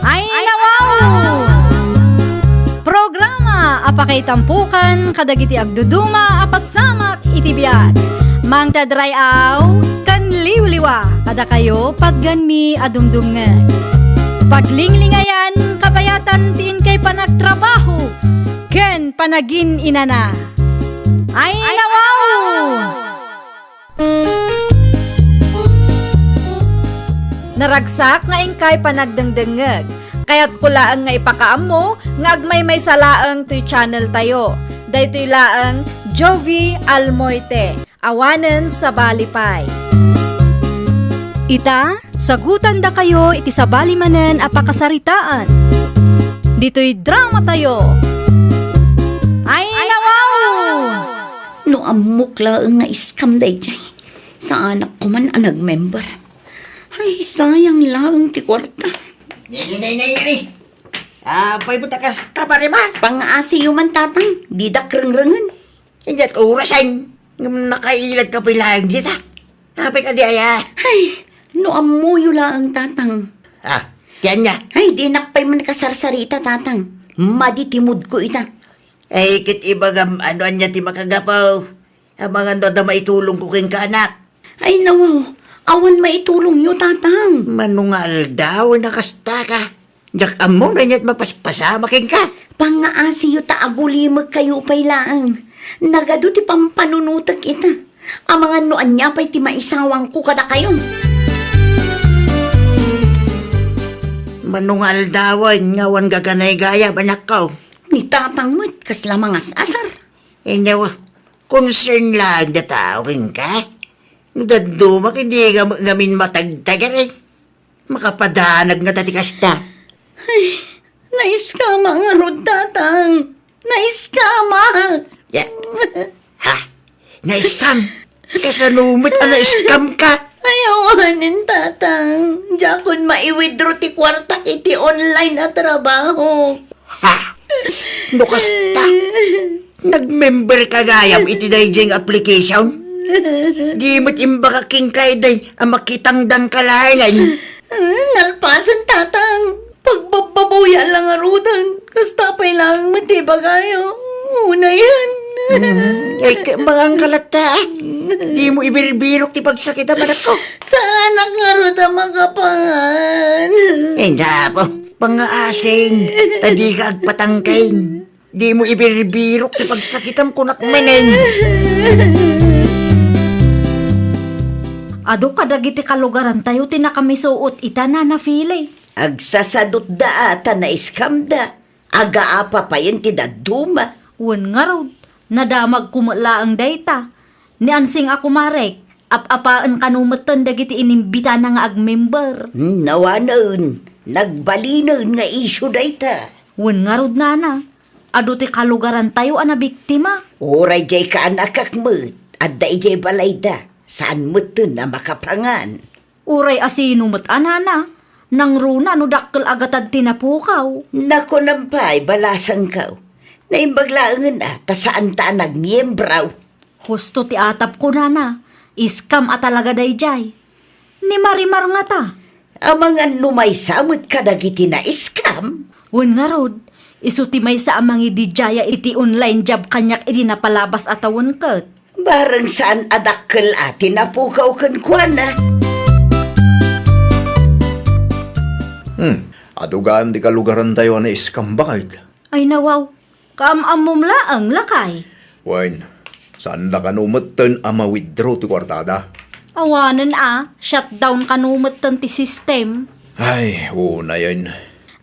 Ay, nawaw! Programa a pakaitampokan kadagiti agduduma a pasamak iti biag. Mangted ray-aw ken Liwa, kadakayo, patganmi a dumdumngeg. Paglinglingayan, kabayatan ti inkay panagtrabaho ken panagin-inana. Ay, nawaw! Naragsak nga inkay panagdengdengngeg. Kayatko laeng nga ipakaammo nga agmaymaysa laeng toy channel tayo. Daytoy laeng Jovie Almoite. Awanen sabali pay. Ita, sagutandakayo iti sabali manen a pakasaritaan. Ditoy drama tayo. Ay, nawaw! No ammok laeng nga scam daydiay, saanak koman a nag-member. Ay, sayang laeng ti kuarta. Nay, nay, nay, nay, nay. Apay met a kasta, Marimar? Pang-asiyo man, Tatang. Didak rengrengen. Idiat orasen. Ngem nakailad ka pay laeng dita. Apay kadi aya? Ay, no ammoyo laeng, Tatang. Ah, ti ania? Ay, dinak pay man kasarsarita, Tatang. Madi ti moodko ita. Ay, ket ibagam, ano ania ti makagapu? Amangan no adda maitulongko kenka, anak. Ay, nawaw, awan maitulongyo, Tatang. Mano nga aldaw a nakasta ka? Diak ammo no ania't mapaspasama kenka. Pangngaasiyo ta agulimekkayo pay laeng. Nagadu ti pampanunotek ita. Amangan no ania pay ti maisawangko kadakayo. Mano nga aldawen nga awan gaganaygayam, anakko? Ni Tatang met, kasla mangas-asar. Inyaw, concern laeng dayta kenka. No dadduma ket di nga, ngamin matagtagar, eh. Makapadanag ngata ti kasta. Ay, naiskamak ngarud, Tatang. Naiskamak. Ya. Ha? Naiskam? Kasano met a naiskam ka? Ay, awanen, Tatang. Diakon mai-withdraw ti kuartak iti online a trabaho. Ha? No kasta, nag-member ka gayam iti daydiay nga application? Di met imbagak kenka idi a makitangdanka laengen. Ah, nalpasen, Tatang. Pagbabbabaw ya la ngaruden. Kasta pay laeng met ti ibagayo. Unayen. Hmm, ay, ka-, mangangka latta, ah. Dimo ibirbirok ti pagsakitam, anakko. Saanak ngarud a makapangan. Ay, napo. Pangaasing, ta dika agpatangkeng. Dimo ibirbirok ti pagsakitam, kunak manen. Adu kadagiti kalugarantayo ti nakamisuot ita, Nana Fili. Agsasadutda a ta naiskamda. Agaapa payen ti dadduma. Wen ngarud, nadamagko met laeng dayta. Ni Ansing a kumarek, ap-apaen kano metten dagiti inimbitana nga agmember. Hmm, awanen, nagbalinen nga isyu dayta. Wen ngarud, Nana, adu ti kalugarantayo a nabiktima. Uray diay kaanakak met, adda idiay balayda, saan metten a makapangan. Uray a sino met a, Nana, nangruna no dakkel a gatad ti napukaw. Nakunam pay, balasangko. Naimbag laengen a, ta saanta a nagmiembraw. Husto ti atapko, Nana. Iskam a talaga daydiay. Ni Marimar ngata? Amangan no maysa met kadagiti naiskam? Wen ngarud, isu ti maysa a mangididiaya iti online job kaniak idi napalabas a tawen ket. Bareng saan a dakkel a ti napukaw kenkuana. Hmm, adu gayam ti kalugarantayo a naiskam, baket. Ay nawaw, kaam-ammom laeng, lakay. Wen, saanda kano metten a ma-withdraw ti kuartada? Awanen a, shutdown kano metten ti system. Ay, unayen.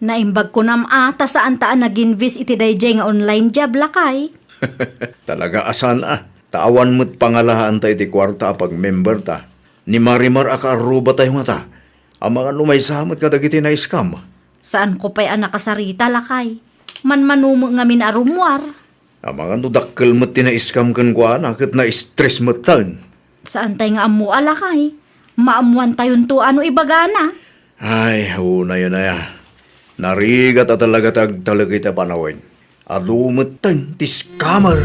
Naimbag kunam a, ta saanta a nag-invest iti daydiay nga online job, lakay. Talaga a saan a. Ta awan met pangalaanta iti kuarta a pagmemberta. Ni Marimar a kaarrubatayo ngata. Amangan no maysa met kadagiti naiskam. Saanko pay a nakasarita, lakay. Manmano met ngamin a rummuar. Amangan no dakkel met ti naiskam kenkuana ket na-stress metten. Saantay nga ammo a, lakay. Maammoantayonto a no ibagana. Ay, unayen aya. Narigat a talaga ti agtalek iti panawen. Adu metten ti scammer.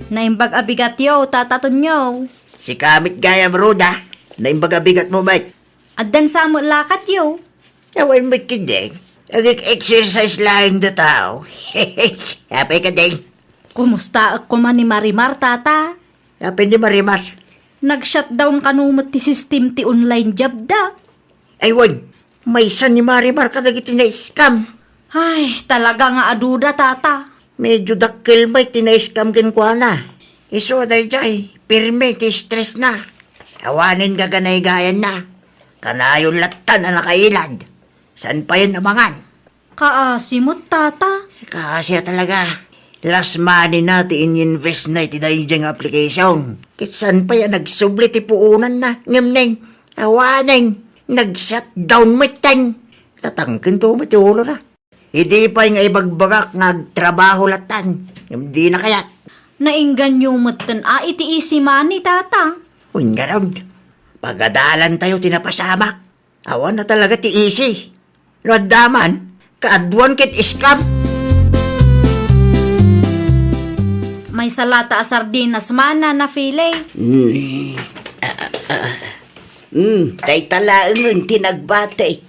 Naimbag a bigatyo, Tata Tonyo. Sika met gayam, Roda. Naimbag a bigatmo met. Addan sa met lakadyo. Awan met ketdin. Agek-exercise laeng da tao. Apay ketdin? Kumustaek koma ni Marimar, Tata? Apay ni Marimar? Nag-shutdown kano met ti system ti online job da. Ay, wen, maysa ni Marimar kadagiti na-scam. Ay, talaga nga aduda, tata. Medyo dakkel met ti na-scam kenkuana. Isu a daydiay, pirme ti stress na. Awanen gaganaygayanna. Kanayon lattan a nakailad. Saan payen a mangan? Kaasi met, tata. Kaasi a talaga. Last money na ti in-invest na iti daydiay nga application. Ket saan pay a nagsubli ti puonanna. Ngem neng, awanen, nag-shutdown metten. Tatangkento met ti ulona. Idi pay nga ibagbagak nga agtrabaho lattan, ngem dina kayat. Nainganyo metten a iti easy money, tata. Wen ngarud, pagadalantayo ti napasamak. Awan a talaga ti easy. No adda man, kaaduan ket scam. Maysa lata a sardinas man a napili. Mm. Ah, ah, ah. Mm, dayta laengen ti nagbati.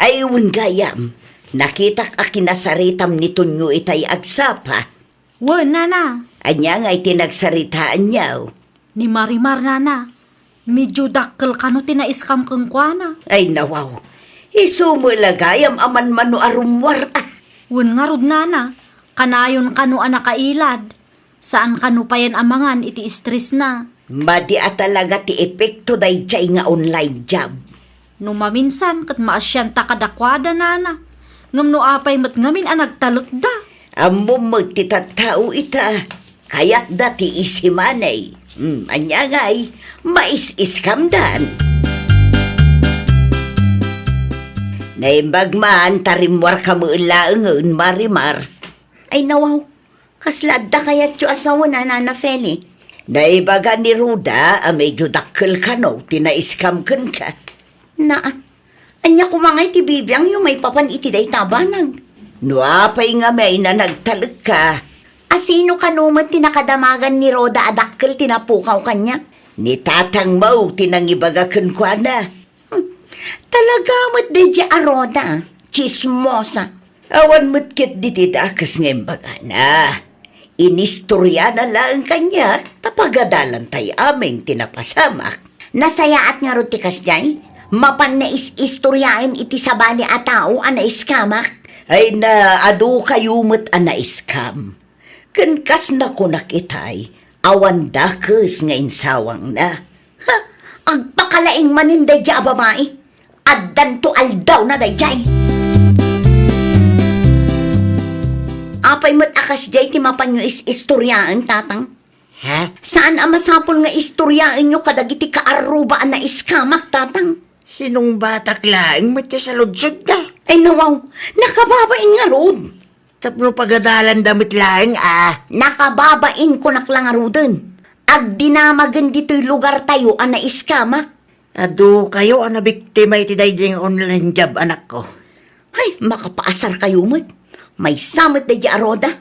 Ay, wen gayam, nakitak a kinasaritam ni Tonyo itay agsapa. Wen, nana. Ania ngay ti nagsaritaanyo? Ni Marimar, nana. Medyo dakkel kano ti na-scam kenkuana. Ay, nawaw. Isu met la gayam a manmano a rummuar, a. Wen ngarud, nana. Kanayon kano a nakailad. Saan kano payen a mangan iti stress na. Madi a talaga ti epekto daydiay nga online job. No maminsan ket maasianta kadakuada, nana. Ngem no apay met ngamin a nagtalekda? Ammom met ti tattao ita. Kayatda ti easy money. Hmm, ania ngay, mais-scamdan. Naimbag man, ta rimmuarka met laengen, Marimar. Ay, nawaw. Kasla adda kayatyo a sawen a, Nana Feli? Naibaga ni Roda a medyo dakkel kano ti na-scam kenka. Naa, ania koma ngay ti bibiangyo maipapan iti dayta a banag? No apay ngamin a nagtalekka. A sino kano met ti nakadamagan ni Roda a dakkel ti napukaw kaniak? Ni tatangmo ti nangibaga kenkuana. Hmm. Talaga met daydiay a Roda, tsismosa. Awan met ketdi ti dakes nga imbagana. Inistoriana laeng kaniak ta pagadalantay amin ti napasamak. Nasayaat ngarud ti kasdiay? Mapan nais-istoriaem iti sabali a tao a na-scam-ak? Ay na, adu kayo met a na-scam. Ken kas nakunak itay, awan dakes nga insawangna. Ha? Agpakalaing manen daydiay a babai? Addanto aldawna daydiay. Apay met a kasdiay ti mapanyo is-istoriaen, Tatang? Ha? Saan a masapul nga istoriaenyo kadagiti kaarruba a na-scam-ak, Tatang? Sinungbatak laeng met ti saludsodda. Ay, nawaw, nakababain ngarud. Tapno pagadalanda met laeng a. Nakababain, kunak la ngaruden. Agdinamagen ditoy lugartayo a na-scam-ak. Adu kayo a nabiktima iti daydiay nga online job, anakko. Ay, makapaasar kayo met. Maysa met daydiay a Roda.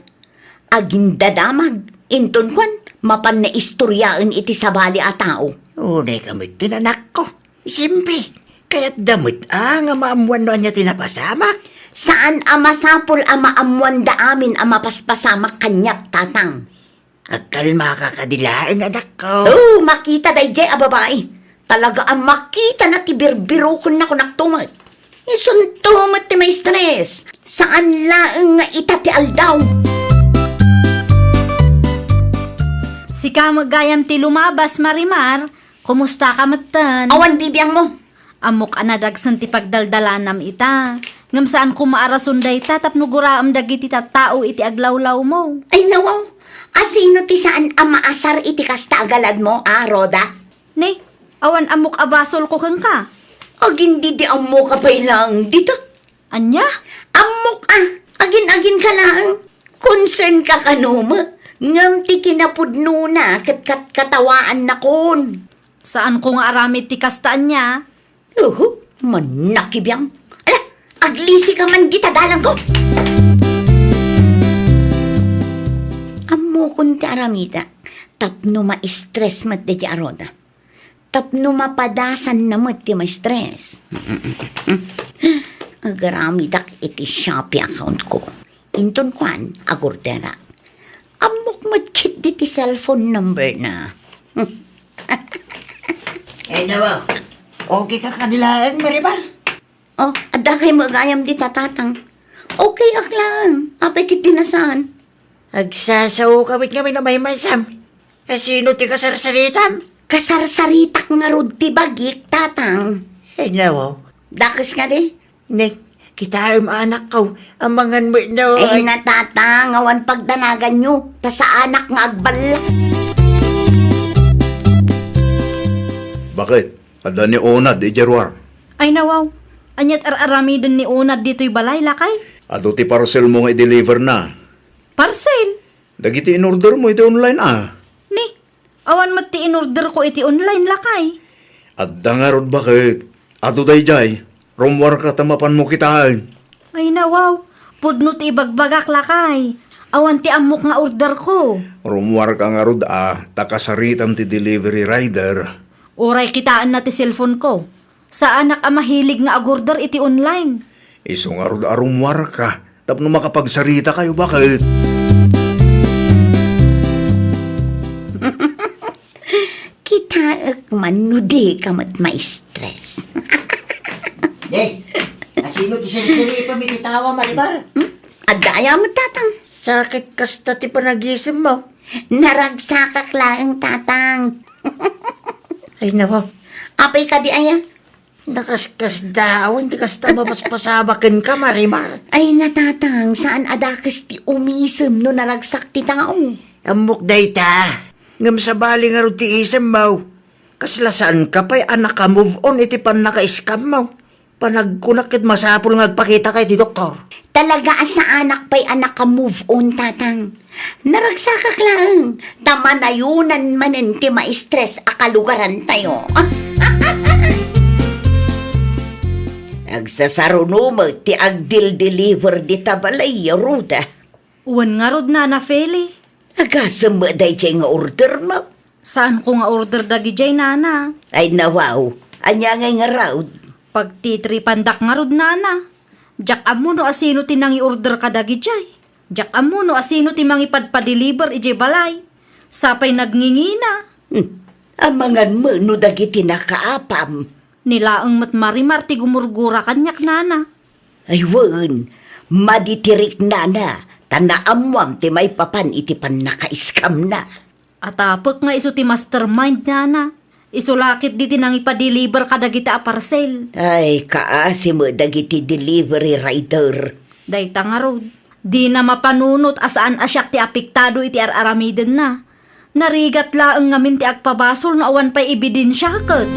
Agindadamag, inton kuan, mapan naistoriaen iti sabali a tao. Unay ka met ti nanakko. Siyempre, kayatda met a nga maammuan no ania ti napasamak. Saan a masapul a maammuanda amin a mapaspasamak kaniak, Tatang. Agkalmaka kadi laeng, anakko. Oh, makita daydiay a babai. Talaga a makitana ti birbirokenna, kunak to met. Isunto met ti maestres. Saan laeng nga ita ti aldaw. Sika met gayam ti lumabas, Marimar. Kumusta ka metten? Awan bibiangmo. Ammok a nadagsen ti pagdaldalanam ita. Ngem saan koma a rason dayta tapno guraem dagiti tattao iti aglawlawmo. Ay, nawaw. A sino ti saan a maasar iti kasta a galadmo, a, Roda? Ne, awan ammok a basolko kenka. Agin didi ammoka pay laeng dita. Ania? Ammok a, agin-agin ka laeng. Concern ka kano met, ngem ti kinapudnona ket katkatawaannakon. Saanko nga aramid ti kasta ania? Uhu, mannakibiang. Ala, aglisi ka man dita dalangko. Ammokon ti aramidak, tapno ma-stress met daydiay a Roda. Tapno mapadasanna met ti maestres. Agaramidak iti Shopee account ko. Inton kuan, agorderak. Ammok met ketdi ti cellphone number na. Ay, nawa. Okay ka kadi laeng, Marimar? Oh, adda kay magayam dita, Tatang. Okay ak laeng. Apay ket di nasaan? Agsasaoka met ngamin a maymaysam. Asino ti kasarsaritam? Kasarsaritak ngarud ti bagik, Tatang. Ay, nawa. Dakes kadi? Nek, kitaem, anakko, amangan met no, Ay, ay, na, Tatang, awan pagdanaganyo, ta saanak nga agballa. Baket, adda ni Onad idiay ruar? Ay, nawaw. Aniat ar-aramiden ni Onad ditoy balay, lakay? Adu ti parcelmo nga i-deliver na. Parcel? Dagiti in-ordermo iti online, a. Ni, awan met ti in-orderko iti online, lakay. Adda ngarud, baket. Adu daydiay. Rummuarka ta mapanmo kitaen. Ay, nawaw. Pudno ti ibagbagak, lakay. Awan ti ammok nga orderko. Rummuarka ngarud, a, ta kasaritam ti delivery rider. Uray kitaenna ti cellphoneko. Saanak a mahilig nga agorder iti online. Isu ngarud a rummuarka tapno makapagsaritakayo, baket. Kitaek man no dika met ma-stress. Eh, asino ti sirsiripem iti tawa, Marimar? Hmm? Adda aya met, Tatang? Sakit kasta ti panagisemmo. Naragsakak laeng, Tatang. Ay, nawa. Apay kadi aya? Nakaskasdaaw, ti kasta mapaspasamak kenka, Marimar. Ay, na, Tatang, saan a dakes ti umisem no naragsak ti tao? Ammok dayta. Ngem sabali ngarud ti isemmo. Kasla saanka pay a naka-move on iti pannaka-scammo. Panagkunak ket masapul nga agpakitaka iti doktor. Talaga a saanak pay a naka-move on, Tatang. Naragsakak laeng, ta manayonan manen ti ma-stress a kalugarantayo. Agsasaruno met ti agdil-deliver dita balay, Ruda. Wen ngarud, Nana Feli. Agasem met daydiay nga ordermo? Saanko nga order dagidiay, Nana. Ay, nawaw. Ania ngay ngarud? Pagtitripandak ngarud, Nana. Diak ammo no asino ti nangi-order kadagidiay. Diak ammo no asino ti mangipadpadeliver idiay balay. Sapay nagngingina. Hmm. Amangan met no dagiti nakaapam. Ni laeng met Marimar ti gumurgura kaniak, Nana. Ay wen, madi ti riknana, ta naammoam ti maipapan iti pannaka-scamna. Atapek nga isu ti mastermind, Nana. Isu la ketdi ti nangipadeliver kadagita a parcel. Ay, kaasi met dagiti delivery rider. Dayta ngarud, dina mapanunot a saan a siak ti apektado iti ar-aramidenna. Narigat laeng ngamin ti agpabasol no awan pay ebidensia ket.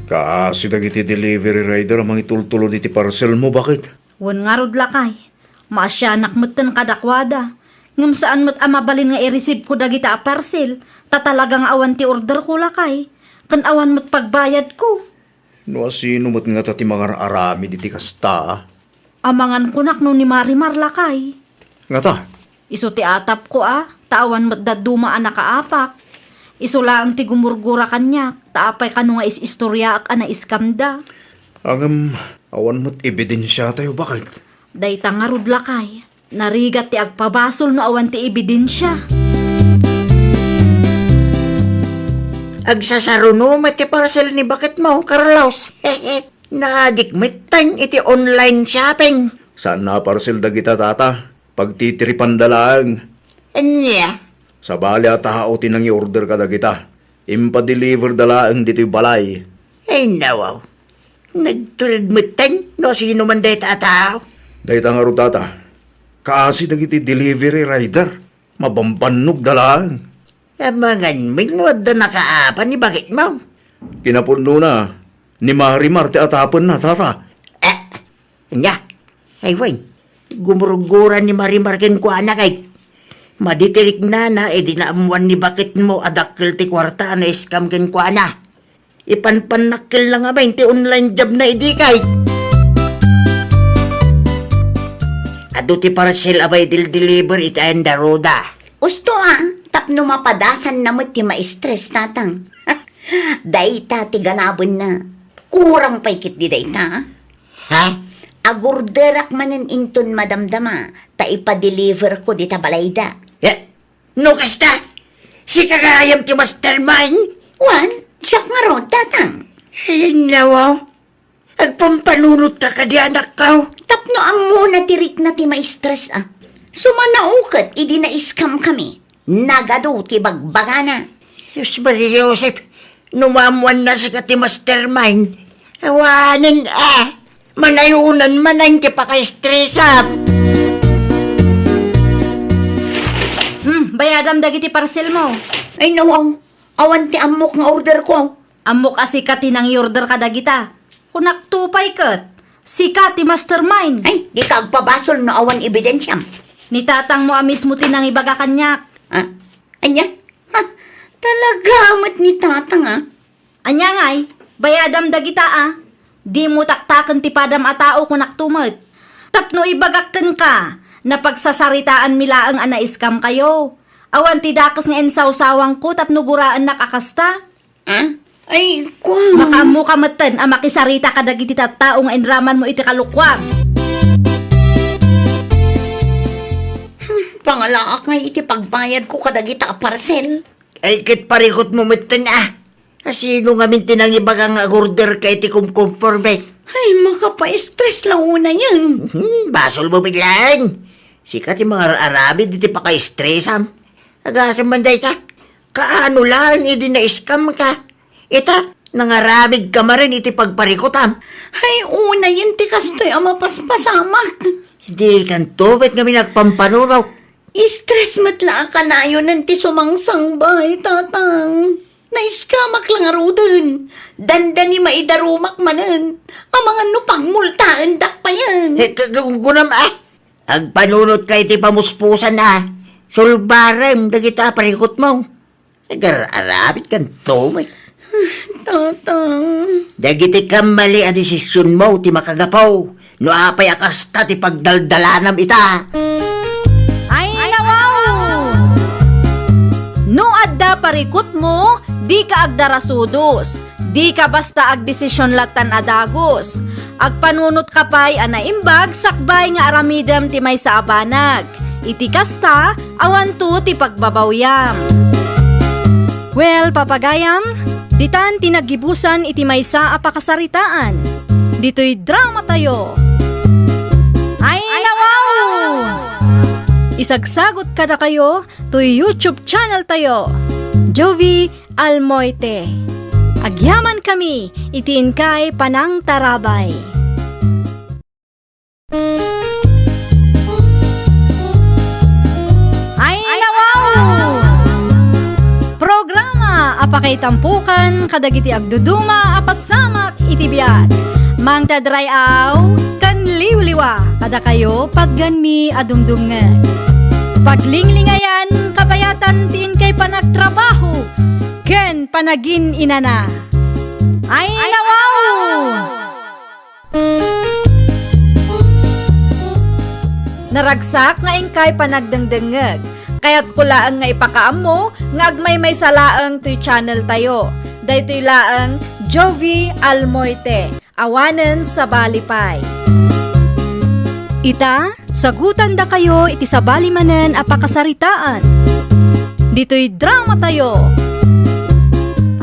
Kaasi dagiti delivery rider a mangitultulod iti parcelmo, baket? Wen ngarud, lakay. Maasianak metten kadakuada. Ngem saan met a mabalin nga i-receive-ko dagita a parcel, ta talaga nga awan ti orderko, lakay. Ken awan met pagbayadko. No asino met ngata ti mangar-aramid iti kasta, a? Amangan kunak no ni Marimar, lakay. Ngata? Isu ti atapko, a, ta awan met dadduma a nakaapak. Isu laeng ti gumurgura kaniak, ta apay kano nga is-istoriaak a na-scamda. Ngem, awan met ebidensiatayo, baket? Dayta ngarud, lakay. Narigat ti agpabasol no awan ti ebidensia. Agsasaruno met ti parcel ni baketmo, Carlos. Naadik metten iti online shopping. Saan a parcel dagita, tata? Pagtitiripanda laeng. Ania? Sabali a tao ti nangi-order kadagita. Impadeliverda laeng ditoy balay. Ay, nawaw. Nagtured metten no sino man dayta a tao. Dayta ngarud, tata. Kaasi dagiti delivery rider. Mabambannogda laeng. Amangan met no adda nakaapan ni baketmo. Kinapudnona, ni Marimar ti atapenna, tata. Eh, ania? Ay, wen. Gumurgura ni Marimar kenkuana kay. Madi ti riknana, idi naammuan ni baketmo a dakkel ti kuarta a na-scam kenkuana. Ipanpannakkel la ngamin ti online job na idi kay. Adu ti parcel a maidel-deliver iti ayan da Ruda. Usto a, tapno mapadasanna met ti ma-stress, tatang. Dayta ti ganabenna. Kurang pay ketdi dayta, a? Ha? Agorderak manen inton madamdama, ta ipadeliverko dita balayda. Eh, No kasta, sika gayam ti mastermind? Wen, siak ngarud, Tatang. Ay, nawaw. Agpampanunotka kadi, anakko. Tapno ammona ti rikna ti ma-stress a. Sumanaw ket idi na-scam kami. Nagadu ti bagbagana. Dios Maria Joseph, no maammoanna sika ti mastermind, awanen a, manayunan manen ti pakaistresam. Hmm, bayadam dagiti parcel mo. Ay, nawaw. Awan ti ammok nga order ko. Ammok a sika ti nangiorder kadagita. Kunakto pay ket, sika ti mastermind. Ay, dika agpabasol no awan ebidensiam. Ni tatangmo a mismo ti nangibaga kaniak. Ah, ania? Ha, talaga met ni tatang, ah. Ania ngay, bayadam dagita, ah. Dimo taktaken ti padam a tao, kunakto met. Tapno ibagak kenka, napagsasaritaanmi laeng a na-scam kayo. Awan ti dakes nga insawsawangko tapno guraennak a kasta. Ah? Ay, kuan. Makaammoka metten a makisarita kadagiti tattao nga inramanmo iti kalokuam. Hmm, pangalaak ngay iti pagbayadko kadagita a parcel. Ay, ket parikutmo metten, ah. Asino ngamin ti nangibaga nga agorder ka iti kumkumporme? Ay, makapa-stress la unayen. Hmm, basolmo met laeng. Sika ti mangar-aramid iti pakaistresam. Agasem man dayta. Kaano laeng idi na-scam ka? Ita, nangaramid ka manen iti pagparikutam. Ay, unayen ti kastoy a mapaspasamak. Dikanto met ngamin agpampanunot. Stress met la a kanayonen ti sumangsangbay, tatang. Na-scam-ak la ngaruden. Dandani maidarumak manen. Amangan no pagmultaendak payen. Eh, ka-, ka-, kunam, ah. Agpanunotka iti pamuspusan, ah. Sulbarem dagita a parikutmo. Agar-arabit kanto met. Tatang. Dagiti kammali a desisionmo ti makagapu no apay a kasta ti pagdaldalanam ita. Ay, nawaw! No adda parikutmo, dika agdarasudos. Dika basta agdesision lattan a dagus. Agpanunotka pay a naimbag sakbay nga aramidem ti maysa a banag. Iti kasta, awanto ti pagbabawiam. Well, papagayam, ditan ti naggibusan iti maysa a pakasaritaan. Ditoy dramatayo. Ay, nawaw! Isagsagot kadakayo toy YouTube channel tayo, Jovie Almoite. Agyamankami iti inkay panangtarabay. Ay, nawaw! Programa a pakaitampokan kadagiti agduduma a pasamak iti biag. Mangted ray-aw ken liwliwa kadakayo patgenmi a dumdumngeg. Paglinglingayan, kabayatan ti inkay panagtrabaho ken panagin-inana. Ay, nawaw! Naragsak nga inkay panagdengdengngeg. Kayatko laeng nga ipakaammo nga agmaymaysa laeng toy channel tayo. Daytoy laeng Jovie Almoite. Awanen sabali pay. Ita, sagutandakayo iti sabali manen a pakasaritaan. Ditoy dramatayo.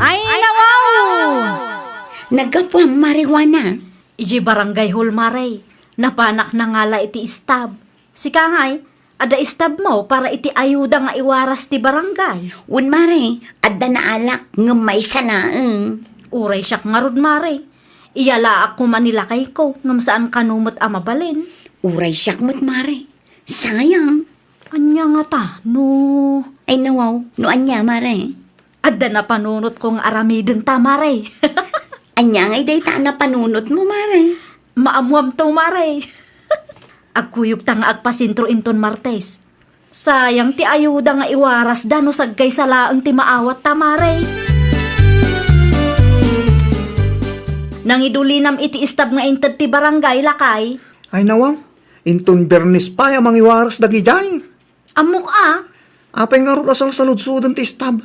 Ay, nawaw! Naggapuam, Mare Juana. Idiay Barangay Hall, Mare. Napanak nangala iti istab. Sika ngay, adda istabmo para iti ayuda nga iwaras ti barangay? Wen, Mare, adda naalak ngem maysa laeng. Uray siak ngarud, Mare. Iyalaak koma ni lakayko ngem saan kano met a mabalin. Uray siak met, Mare. Sayang. Ania ngata, no? Ay, nawaw. No ania, Mare? Adda napanunotko nga aramidenta, Mare. Ania ngay dayta a napanunotmo, Mare? Maammoamto, Mare. Agkuyogta nga agpasentro inton Martes. Sayang ti ayuda nga iwarasda no sagkaysa laeng ti maawatta, Mare. Nangidulinam iti istab nga inted ti barangay, lakay. Ay, nawaw. Inton Biernes pay a mangiwaras dagidiay. Ammok a. Apay ngarud a salsaludsodem ti istab?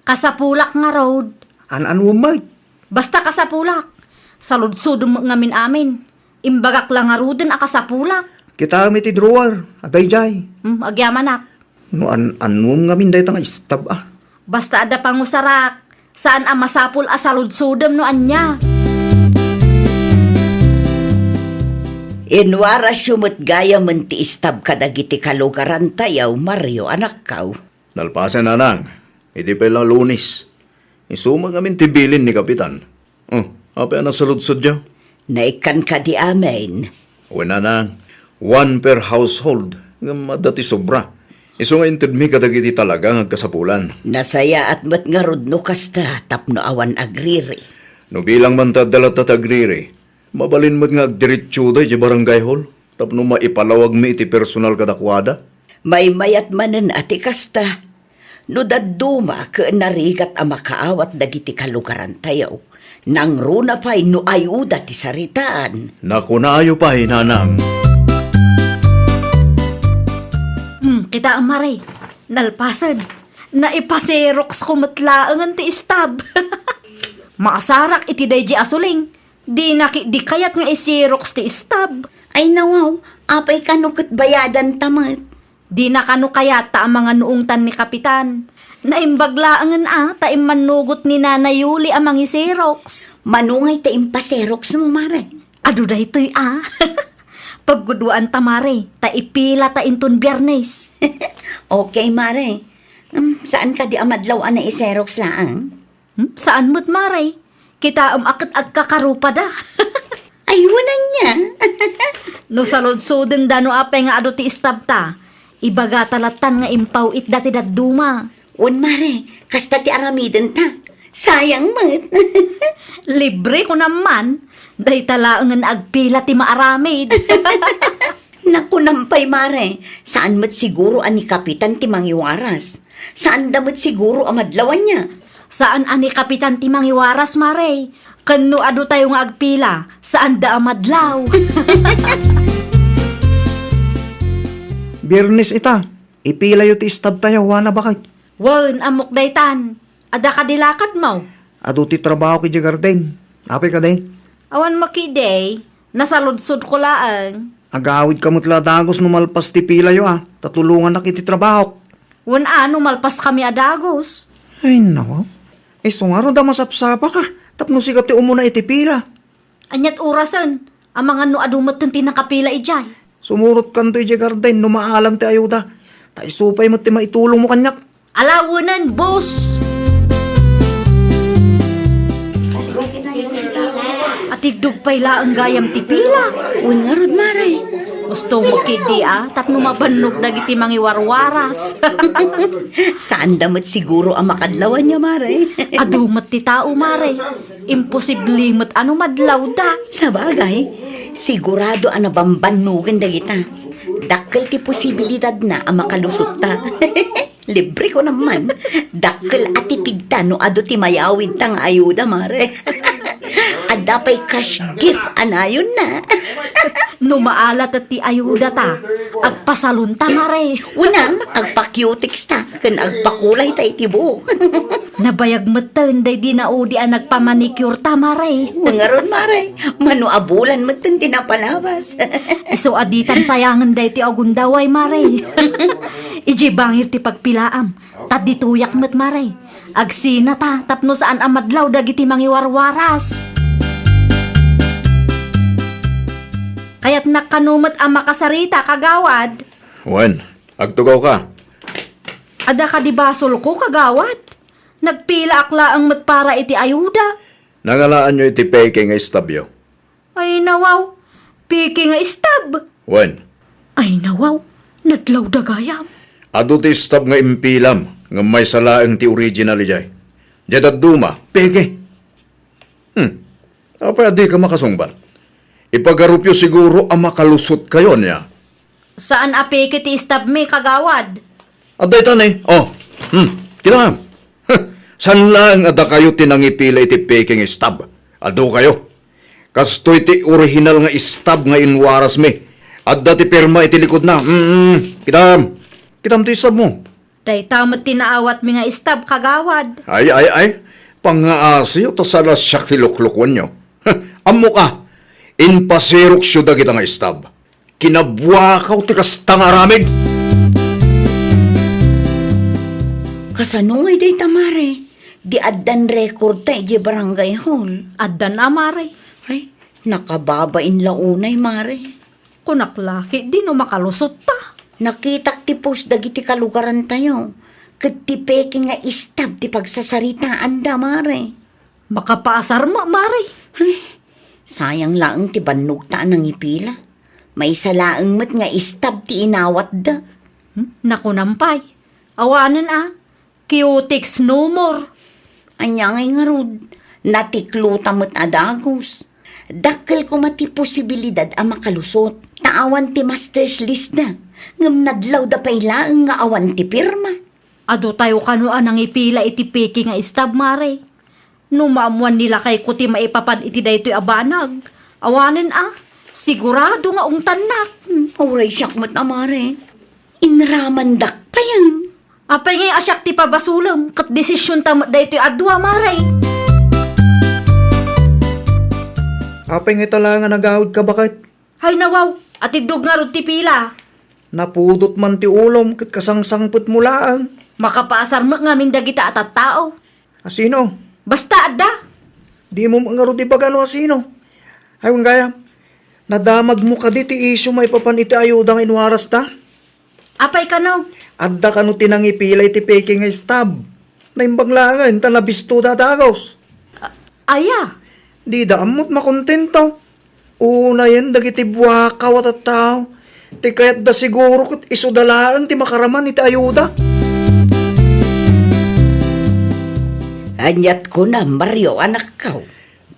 Kasapulak ngarud. An-anuem met? Basta kasapulak. Saludsodem met ngamin amin. Imbagak la ngaruden a kasapulak. Kitaem iti drawer, a daydiay. Hmm, agyamanak. No an-, annuem ngamin dayta nga stub a. Basta adda pangusarak, saan a masapul a saludsodem no ania. Inwarasyo met gayamen ti stub kadagiti kalugarantayo, Mario, anakkaw. Nalpasen, nanang. Idi pay la Lunes. Isu met ngamin ti bilin ni Kapitan. Oh, apay a nasaludsodyo? Naikkan kadi amin? Wen, nanang, one per household, ngem adda ti sobra. Isu nga intedmi kadagiti talaga nga agkasapulan. Nasayaat met ngarud no kasta tapno awan agriri. No bilang man ta adda latta ti agriri, mabalin met nga agdiretsoda idiay barangay hall tapno maipalawagmi iti personal kadakuada. Maymayat manen a ti kasta. No dadduma ken narigat a makaawat dagiti kalugarantayo, nangruna pay no ayuda ti saritaan. Nakunayo pay, nanang. Hmm, kitaem, Mare. Nalpasen. Naipaserox ko met laengen ti stub. Maasarak iti daydi a suling. Dina ketdi kayat nga iserox ti stub. Ay nawaw, apay kano ket bayadanta met? Dina kano kayat ta amangan no ungtan ni Kapitan. Naimbag laengen a ta immannugot ni Nana Yuli a mangiserox. Mano ngay ta impaseroxmo, Mare? Adu daytoy a. Pagguduanta, Mare, ta ipilata inton Biyernes. Okay, Mare. Hmm, saan kadi a madlaw a naiserox laeng? Hmm? Saan met, Mare? Kitaem a ket agkakarupada. Ay, wen ania? No saludsodenda no apay nga adu ti stubta, ibagata lattan nga impaw-itda ti dadduma. Wen, Mare, kasta ti aramidenta. Sayang met. Libre ko naman. Dayta laengen agpila ti maaramid. Nakunam pay, Mare, saan met siguro a ni Kapitan ti mangiwaras. Saanda met siguro a madlaw ania. Saan a ni Kapitan ti mangiwaras, Mare. Ken no adu tayo nga agpila, saanda a madlaw. Biyernes ita, ipilayo ti stub tayo, wana bakay? Wen, ammok daytan. Adda kadi lakadmo? Adu ti trabaho idiay garden. Apay kadi? Awan makidi. Nasaludsodko laeng. Agawidka met la a dagus no malpas ti pilayo a, ta tulongannak iti trabahok. Wen a, no malpaskami a dagus. Ay, nawaw. Isu ngarud a masapsapaka, tapno sika ti umuna iti pila. Aniat orasen? Amangan no adu metten ti nakapila idiay. Sumurotkanto idiay garden no maalam ti ayuda. Ta isu pay met ti maitulongmo kaniak. Alawenen, boss! Atiddog pay laeng gayam ti pila. Wen ngarud, Mare. Gusto mo kidi a, tapno mabannog dagiti mangiwarwaras. Saanda met siguro a makadlaw ania, Mare. Adu met ti tao, Mare. Imposible met a no madlawda. Sabagay, sigurado a nabambannogen dagita. Dakkel ti posibilidadna a makalusotta. Libre ko naman. Dakkel a tipigta no adu ti mayawidta nga ayuda, Mare. Adda pay cash gift a nayonna. No maalat ti ayudata, agpasalonta, Mare. Wen a, agpa-cutex ta, ken agpakulay ta iti buok. Nabayag metten daydi naudi a nagpamanicure ta, Mare. Wen ngarud, Mare, mano a bulan metten ti napalabas. Isu a ditan sayangen daytoy a gundaway, Mare. Idiay bangir ti pagpilaam, ta ditoyak met, Mare. Agsinata tapno saan a madlaw dagiti mangiwarwaras. Kayatnak kano met a makasarita, kagawad. Wen, agtugawka. Adda kadi basolko, kagawad? Nagpilaak laeng met para iti ayuda. Nangalaanyo iti peke nga istabyo? Ay, nawaw. Peke nga istab. Wen. Ay, nawaw. Nadlawda gayam. Adu ti istab nga impilam, ngem maysa laeng ti original idiay. Diay dadduma, peke. Hmm. Apay a dika makasungbat? Ipagarupyo siguro a makalusotkayo, ania? Saan a peke ti istabmi, kagawad. Adda ita ni. Oh. Hmm. Kita nga. Saan laeng a dakayo ti nangipila iti peke nga istab? Adu kayo. Kastoy ti orihinal nga istab nga inwarasmi. Adda ti pirma iti likudna. Hmm. Kitam. Kitam ti istabmo. Dayta met ti naawatmi nga istab, kagawad. Ay, ay, ay. Pangngaasiyo ta saan a siak ti luklukuenyo. Ammok a, impaseroxyo dagita nga istab. Kinabuakaw ti kasta nga aramid. Kasano ngay dayta, Mare? Di addan record ta idiay barangay hall. Addan a, Mare. Ay, nakababain la unay, Mare. Kunak la ketdi no makalusot ta. Nakitak ti post dagiti kalugarantayo, ket ti peke nga istab ti pagsasaritaanda, Mare. Makapaasar met, Mare. Ay, sayang laeng ti bannogta a nangipila. Maysa laeng met nga istab ti inawatda. Hmm? Nakunam pay. Awanen a. Cutex no more. Ania ngay ngarud, natiklo ta met a dagus. Dakkel koma ti posibilidad a makalusot, ta awan ti master's list da, ngem nadlawda pay laeng nga awan ti pirma. Adu tayo kano a nangipila iti peke nga istab, Mare. No maammoan ni lakayko ti maipapan iti daytoy a banag, awanen a, sigurado nga ungtannak. Hmm, uray siak met a, Mare. Inramandak payen. Apay ngay a siak ti pabasolem, ket desisionta met daytoy a dua, Mare. Apay ngay ta la nga nagawidka baket? Hay nawaw, atiddog ngarud ti pila. Napudot man ti ulom ket kasangsangpetmo laeng. Makapaasar met ngamin dagita a tattao. A sino? Basta adda. Dimo met ngarud ibaga no a sino. Ay, wen gayam, nadamagmo kadi ti isyu maipapan iti ayuda nga inwarasta? Apay kano? Adda kano ti nangipila iti peke nga istab? Naimbag laengen ta nabistoda a dagus. A-, aya? Dida ammot makontento. Unayen dagiti buakaw a tattao. Ti kayatda siguro ket isuda laeng ti makaraman iti ayuda. Aniat kunam, Mario, anakko?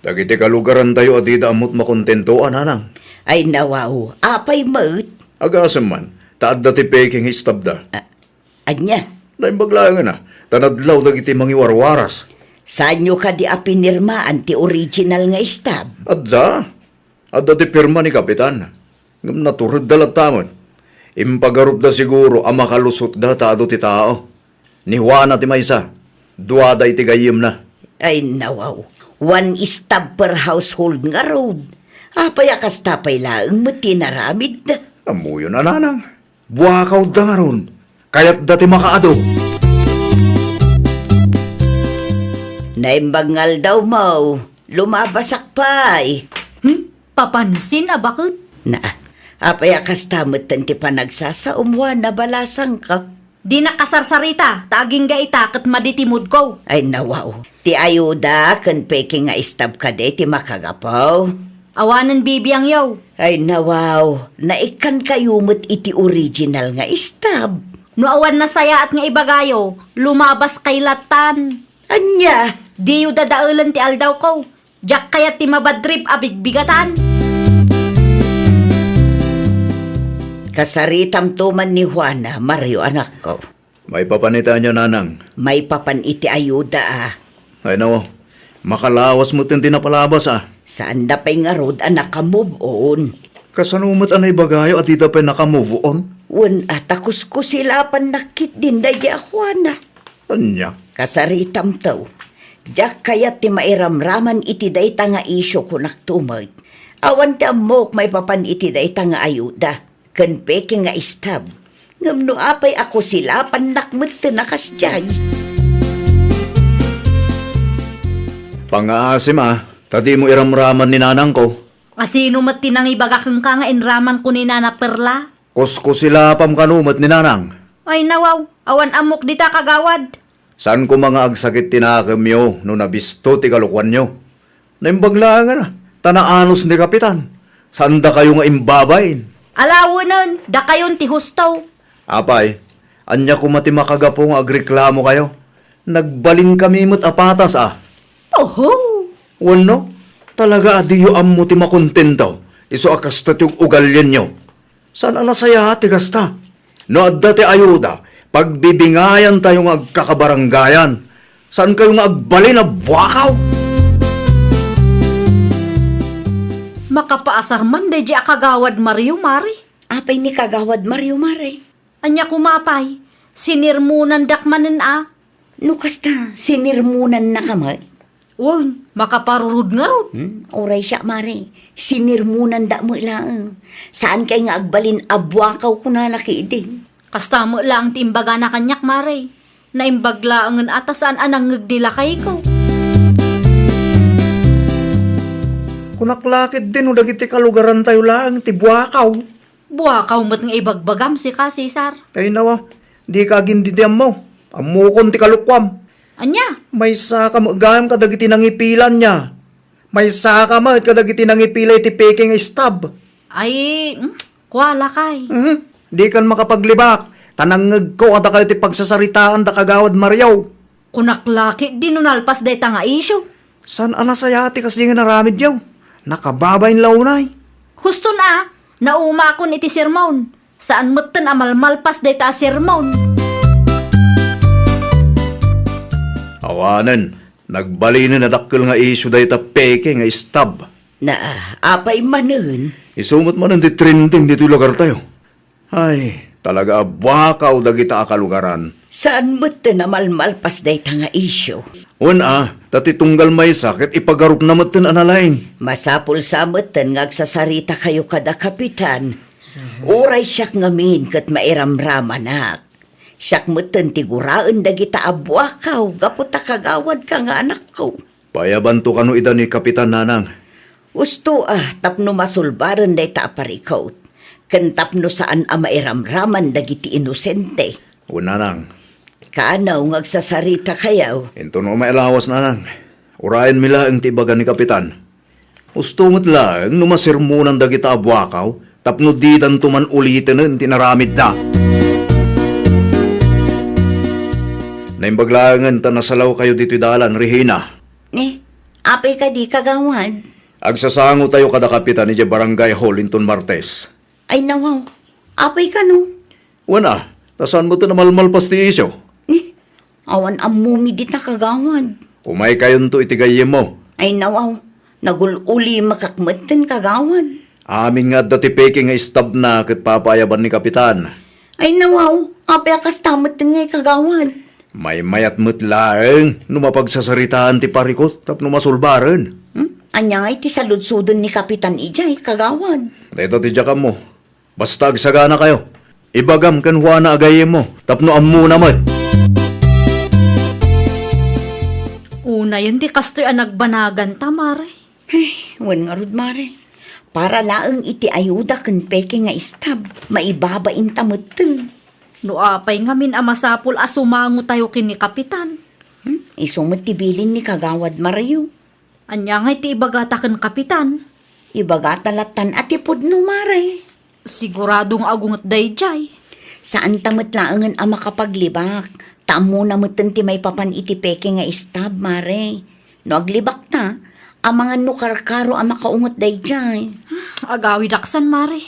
Dagiti kalugarantayo a dida ammot makontento a, nanang. Ay, nawaw, apay met? Agasem man, ta adda ti peke nga istabda. A-, ania? Naimbag laengen a, ta nadlaw dagiti mangiwarwaras. Saanyo kadi a pinirmaan ti original nga istab? Adda. Adda ti pirma ni Kapitan. Ngem naturedda latta met. Impagarupda siguro a makalusotda ta adu ti tao. Ni Juana ti maysa, duada iti gayyemna. Ay, nawaw. One stab per household ngarud. Apay a kasta pay laeng met ti inaramidda? Ammoyon a, nanang. Buakawda ngarud. Kayatda ti makaadu. Naimbag nga aldawmo, lumabasak pay. Hmm? Papansin a baket? Na, apay a kasta metten ti panagsasaom, Juana, balasangko? Dinak kasarsarita, ta agingga ita ket madi ti moodko. Ay, nawaw. Ti ayuda ken peke nga istab kadi ti makagapu? Awanen bibiangyo. Ay, nawaw. Naikkankayo met iti original nga istab. No awan nasayaat nga ibagayo, lumabaskay lattan. Ania? Diyo dadaelen ti aldawko. Diak kayat ti mabadtrip a bigbigatan. Kasaritamto man ni Juana, Mario, anakko. Maipapan iti ania, nanang? Maipapan iti ayuda a. Ay, nawaw. Makalawas metten ti napalabas a. Saanda pay ngarud a naka-move on. Kasano met a naibagayo a dida pay naka-move on? Wen a, ta kuskusilapannak ketdin daydi a Juana. Ania? Kasaritamto. Diak kayat ti mairamraman iti dayta nga isyu, kunakto met. Awan ti ammok maipapan iti dayta nga ayuda ken peke nga istab. Ngem no apay a kusilapannak metten a kasdiay? Pangngaasim a, ta dimo iramraman ni nanangko. A sino met ti nangibaga kenka nga inramanko ni Nana Perla? Kuskusilapam kano met ni nanang. Ay, nawaw, awan ammok dita, kagawad. Saan koma nga agsakit ti nakemyo no nabisto ti kalokuanyo? Naimbag laengen a, ta naanus ni Kapitan. Saandakayo nga imbabain. Alawenen, dakayon ti husto. Apay, ania koma ti makagapu nga agreklamokayo? Nagbalinkami met a patas a. Oho! Wenno, talaga a diyo ammo ti makontento, isu a kasta ti ug-ugalienyo. Saan a nasayaat ti kasta? No adda ti ayuda, pagbibingayantayo nga agkakabarangayan. Saankayo nga agbalin a buakaw? Makapaasar man daydi a kagawad Mario, Mare. Apay ni kagawad Mario, Mare? Ania koma pay, sinirmonandak manen a. No kasta, sinirmonannaka met? Wen, makaparurod ngarud. Hmm, uray siak, Mare. Sinirmonanda met laeng. Saankay nga agbalin a buakaw, kunana ketdin. Kasta met laeng ti imbagana kaniak, Mare. Naimbag laengen a ta saan a nangngeg ni lakayko. Kunak la ketdi no dagiti kalugarantayo laeng ti buakaw. Buakaw met nga ibagbagam, sika, Cesar. Ay, nawa, dika agin-didiammo. Ammokon ti kalukuam. Ania? Maysaka met gayam kadagiti nangipilanna. Maysaka met kadagiti nangipila iti peke nga istab. Ay, hmm, kua, lakay. Mhm. Dikan makapaglibak, ta nangngegko a dakayo ti pagsasaritaan da Kagawad Mario. Kunak la ketdi no nalpas dayta nga isyu. Saan a nasayaat ti kasdi nga inaramidyo? Nakababain la unay. Huston a, naumakon iti sermon. Saan metten a malmalpas dayta a sermon. Awanen, nagbalinen a dakkel nga isyu dayta peke nga istab. Na, apay manen? Isu met manen ti trending ditoy lugartayo. Ay, talaga a buakaw dagita a kalugaran. Saan metten a malmalpas dayta nga isyu? Wen a, ta ti tunggal maysa ket ipagarupna metten a nalaing. Masapul sa metten nga agsasaritakayo kada kapitan. Uray siak ngamin ket mairamramanak. Siak metten ti guraen dagita a buakaw gapu ta kagawadka nga anakko. Payabanto kano ida ni Kapitan, Nanang? Usto a, tapno masulbaren dayta a parikut, ken tapno saan a mairamraman dagiti inosente. O, Nanang. Kaano nga agsasaritakayo? Intono mailawas, Nanang. Urayenmi laeng ti ibaga ni Kapitan. Usto met laeng no masermonan dagita a buakaw tapno didanto man ulitenen ti inaramidda. Naimbag laengen ta nasalawkayo ditoy dalan, Regina. Ni, apay kadi, kagawad? Agsasangotayo kada kapitan idiay barangay hall inton Martes. Ay, nawaw. Apay kano? Wen a, ta saan metten a malmalpas ti isyu? Ni, awan ammomi dita, kagawad. Umaykayonto iti gayyemmo. Ay, nawaw. Nagul-ulimakak metten, kagawad. Amin nga adda ti peke nga istabna ket papaayaban ni Kapitan. Ay, nawaw. Apay a kasta metten ngay, kagawad? Maymayat met laeng no mapagsasaritaan ti parikut tapno masulbaren. Hmm? Ania ngay ti saludsodon ni Kapitan idiay, kagawad? Dayta ti diakammo. Basta agsaganakayo. Ibagam ken Juana a gayyemmo tapno ammona met. Unayen ti kastoy a nagbanaganta, Mare. Ay, wen ngarud, Mare. Para laeng iti ayuda ken peke nga istab, maibabainta metten. No apay ngamin a masapul a sumangotayo ken ni Kapitan? Hmm? Isu met ti bilin ni Kagawad Mario. Ania ngay ti ibagata ken Kapitan? Ibagata lattan a ti pudno, Mare. Sigurado nga agunget daydiay. Saanta met laengen a makapaglibak, ta ammona metten ti maipapan iti peke nga istab, Mare. No aglibakta, amangan no karkaro a makaunget daydiay. Agawidaksan, Mare.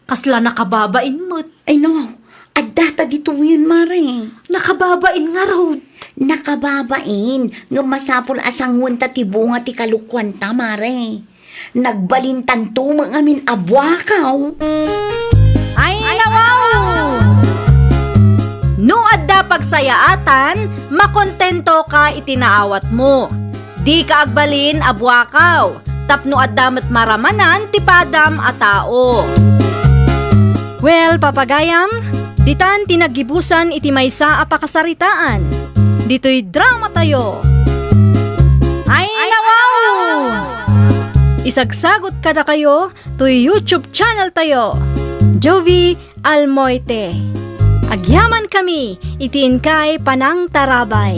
Kasla nakababain met. Ay no, addata ditoyen, Mare. Nakababain ngarud. Nakababain, ngem masapul a sangoenta ti bunga ti kalukuanta, Mare. Nagbalintanto met ngamin a buakaw. Ay, nawaw! No adda pagsayaatan, makontento ka iti naawatmo. Dika agbalin a buakaw, tapno adda met maramanan ti padam a tao. Well, papagayam, ditan ti naggibusan iti maysa a pakasaritaan. Ditoy drama tayo. Ay, nawaw! Isagsagot kadakayo toy YouTube channel tayo, Jovi Almoite. Agyaman kami iti inkay panangtarabay.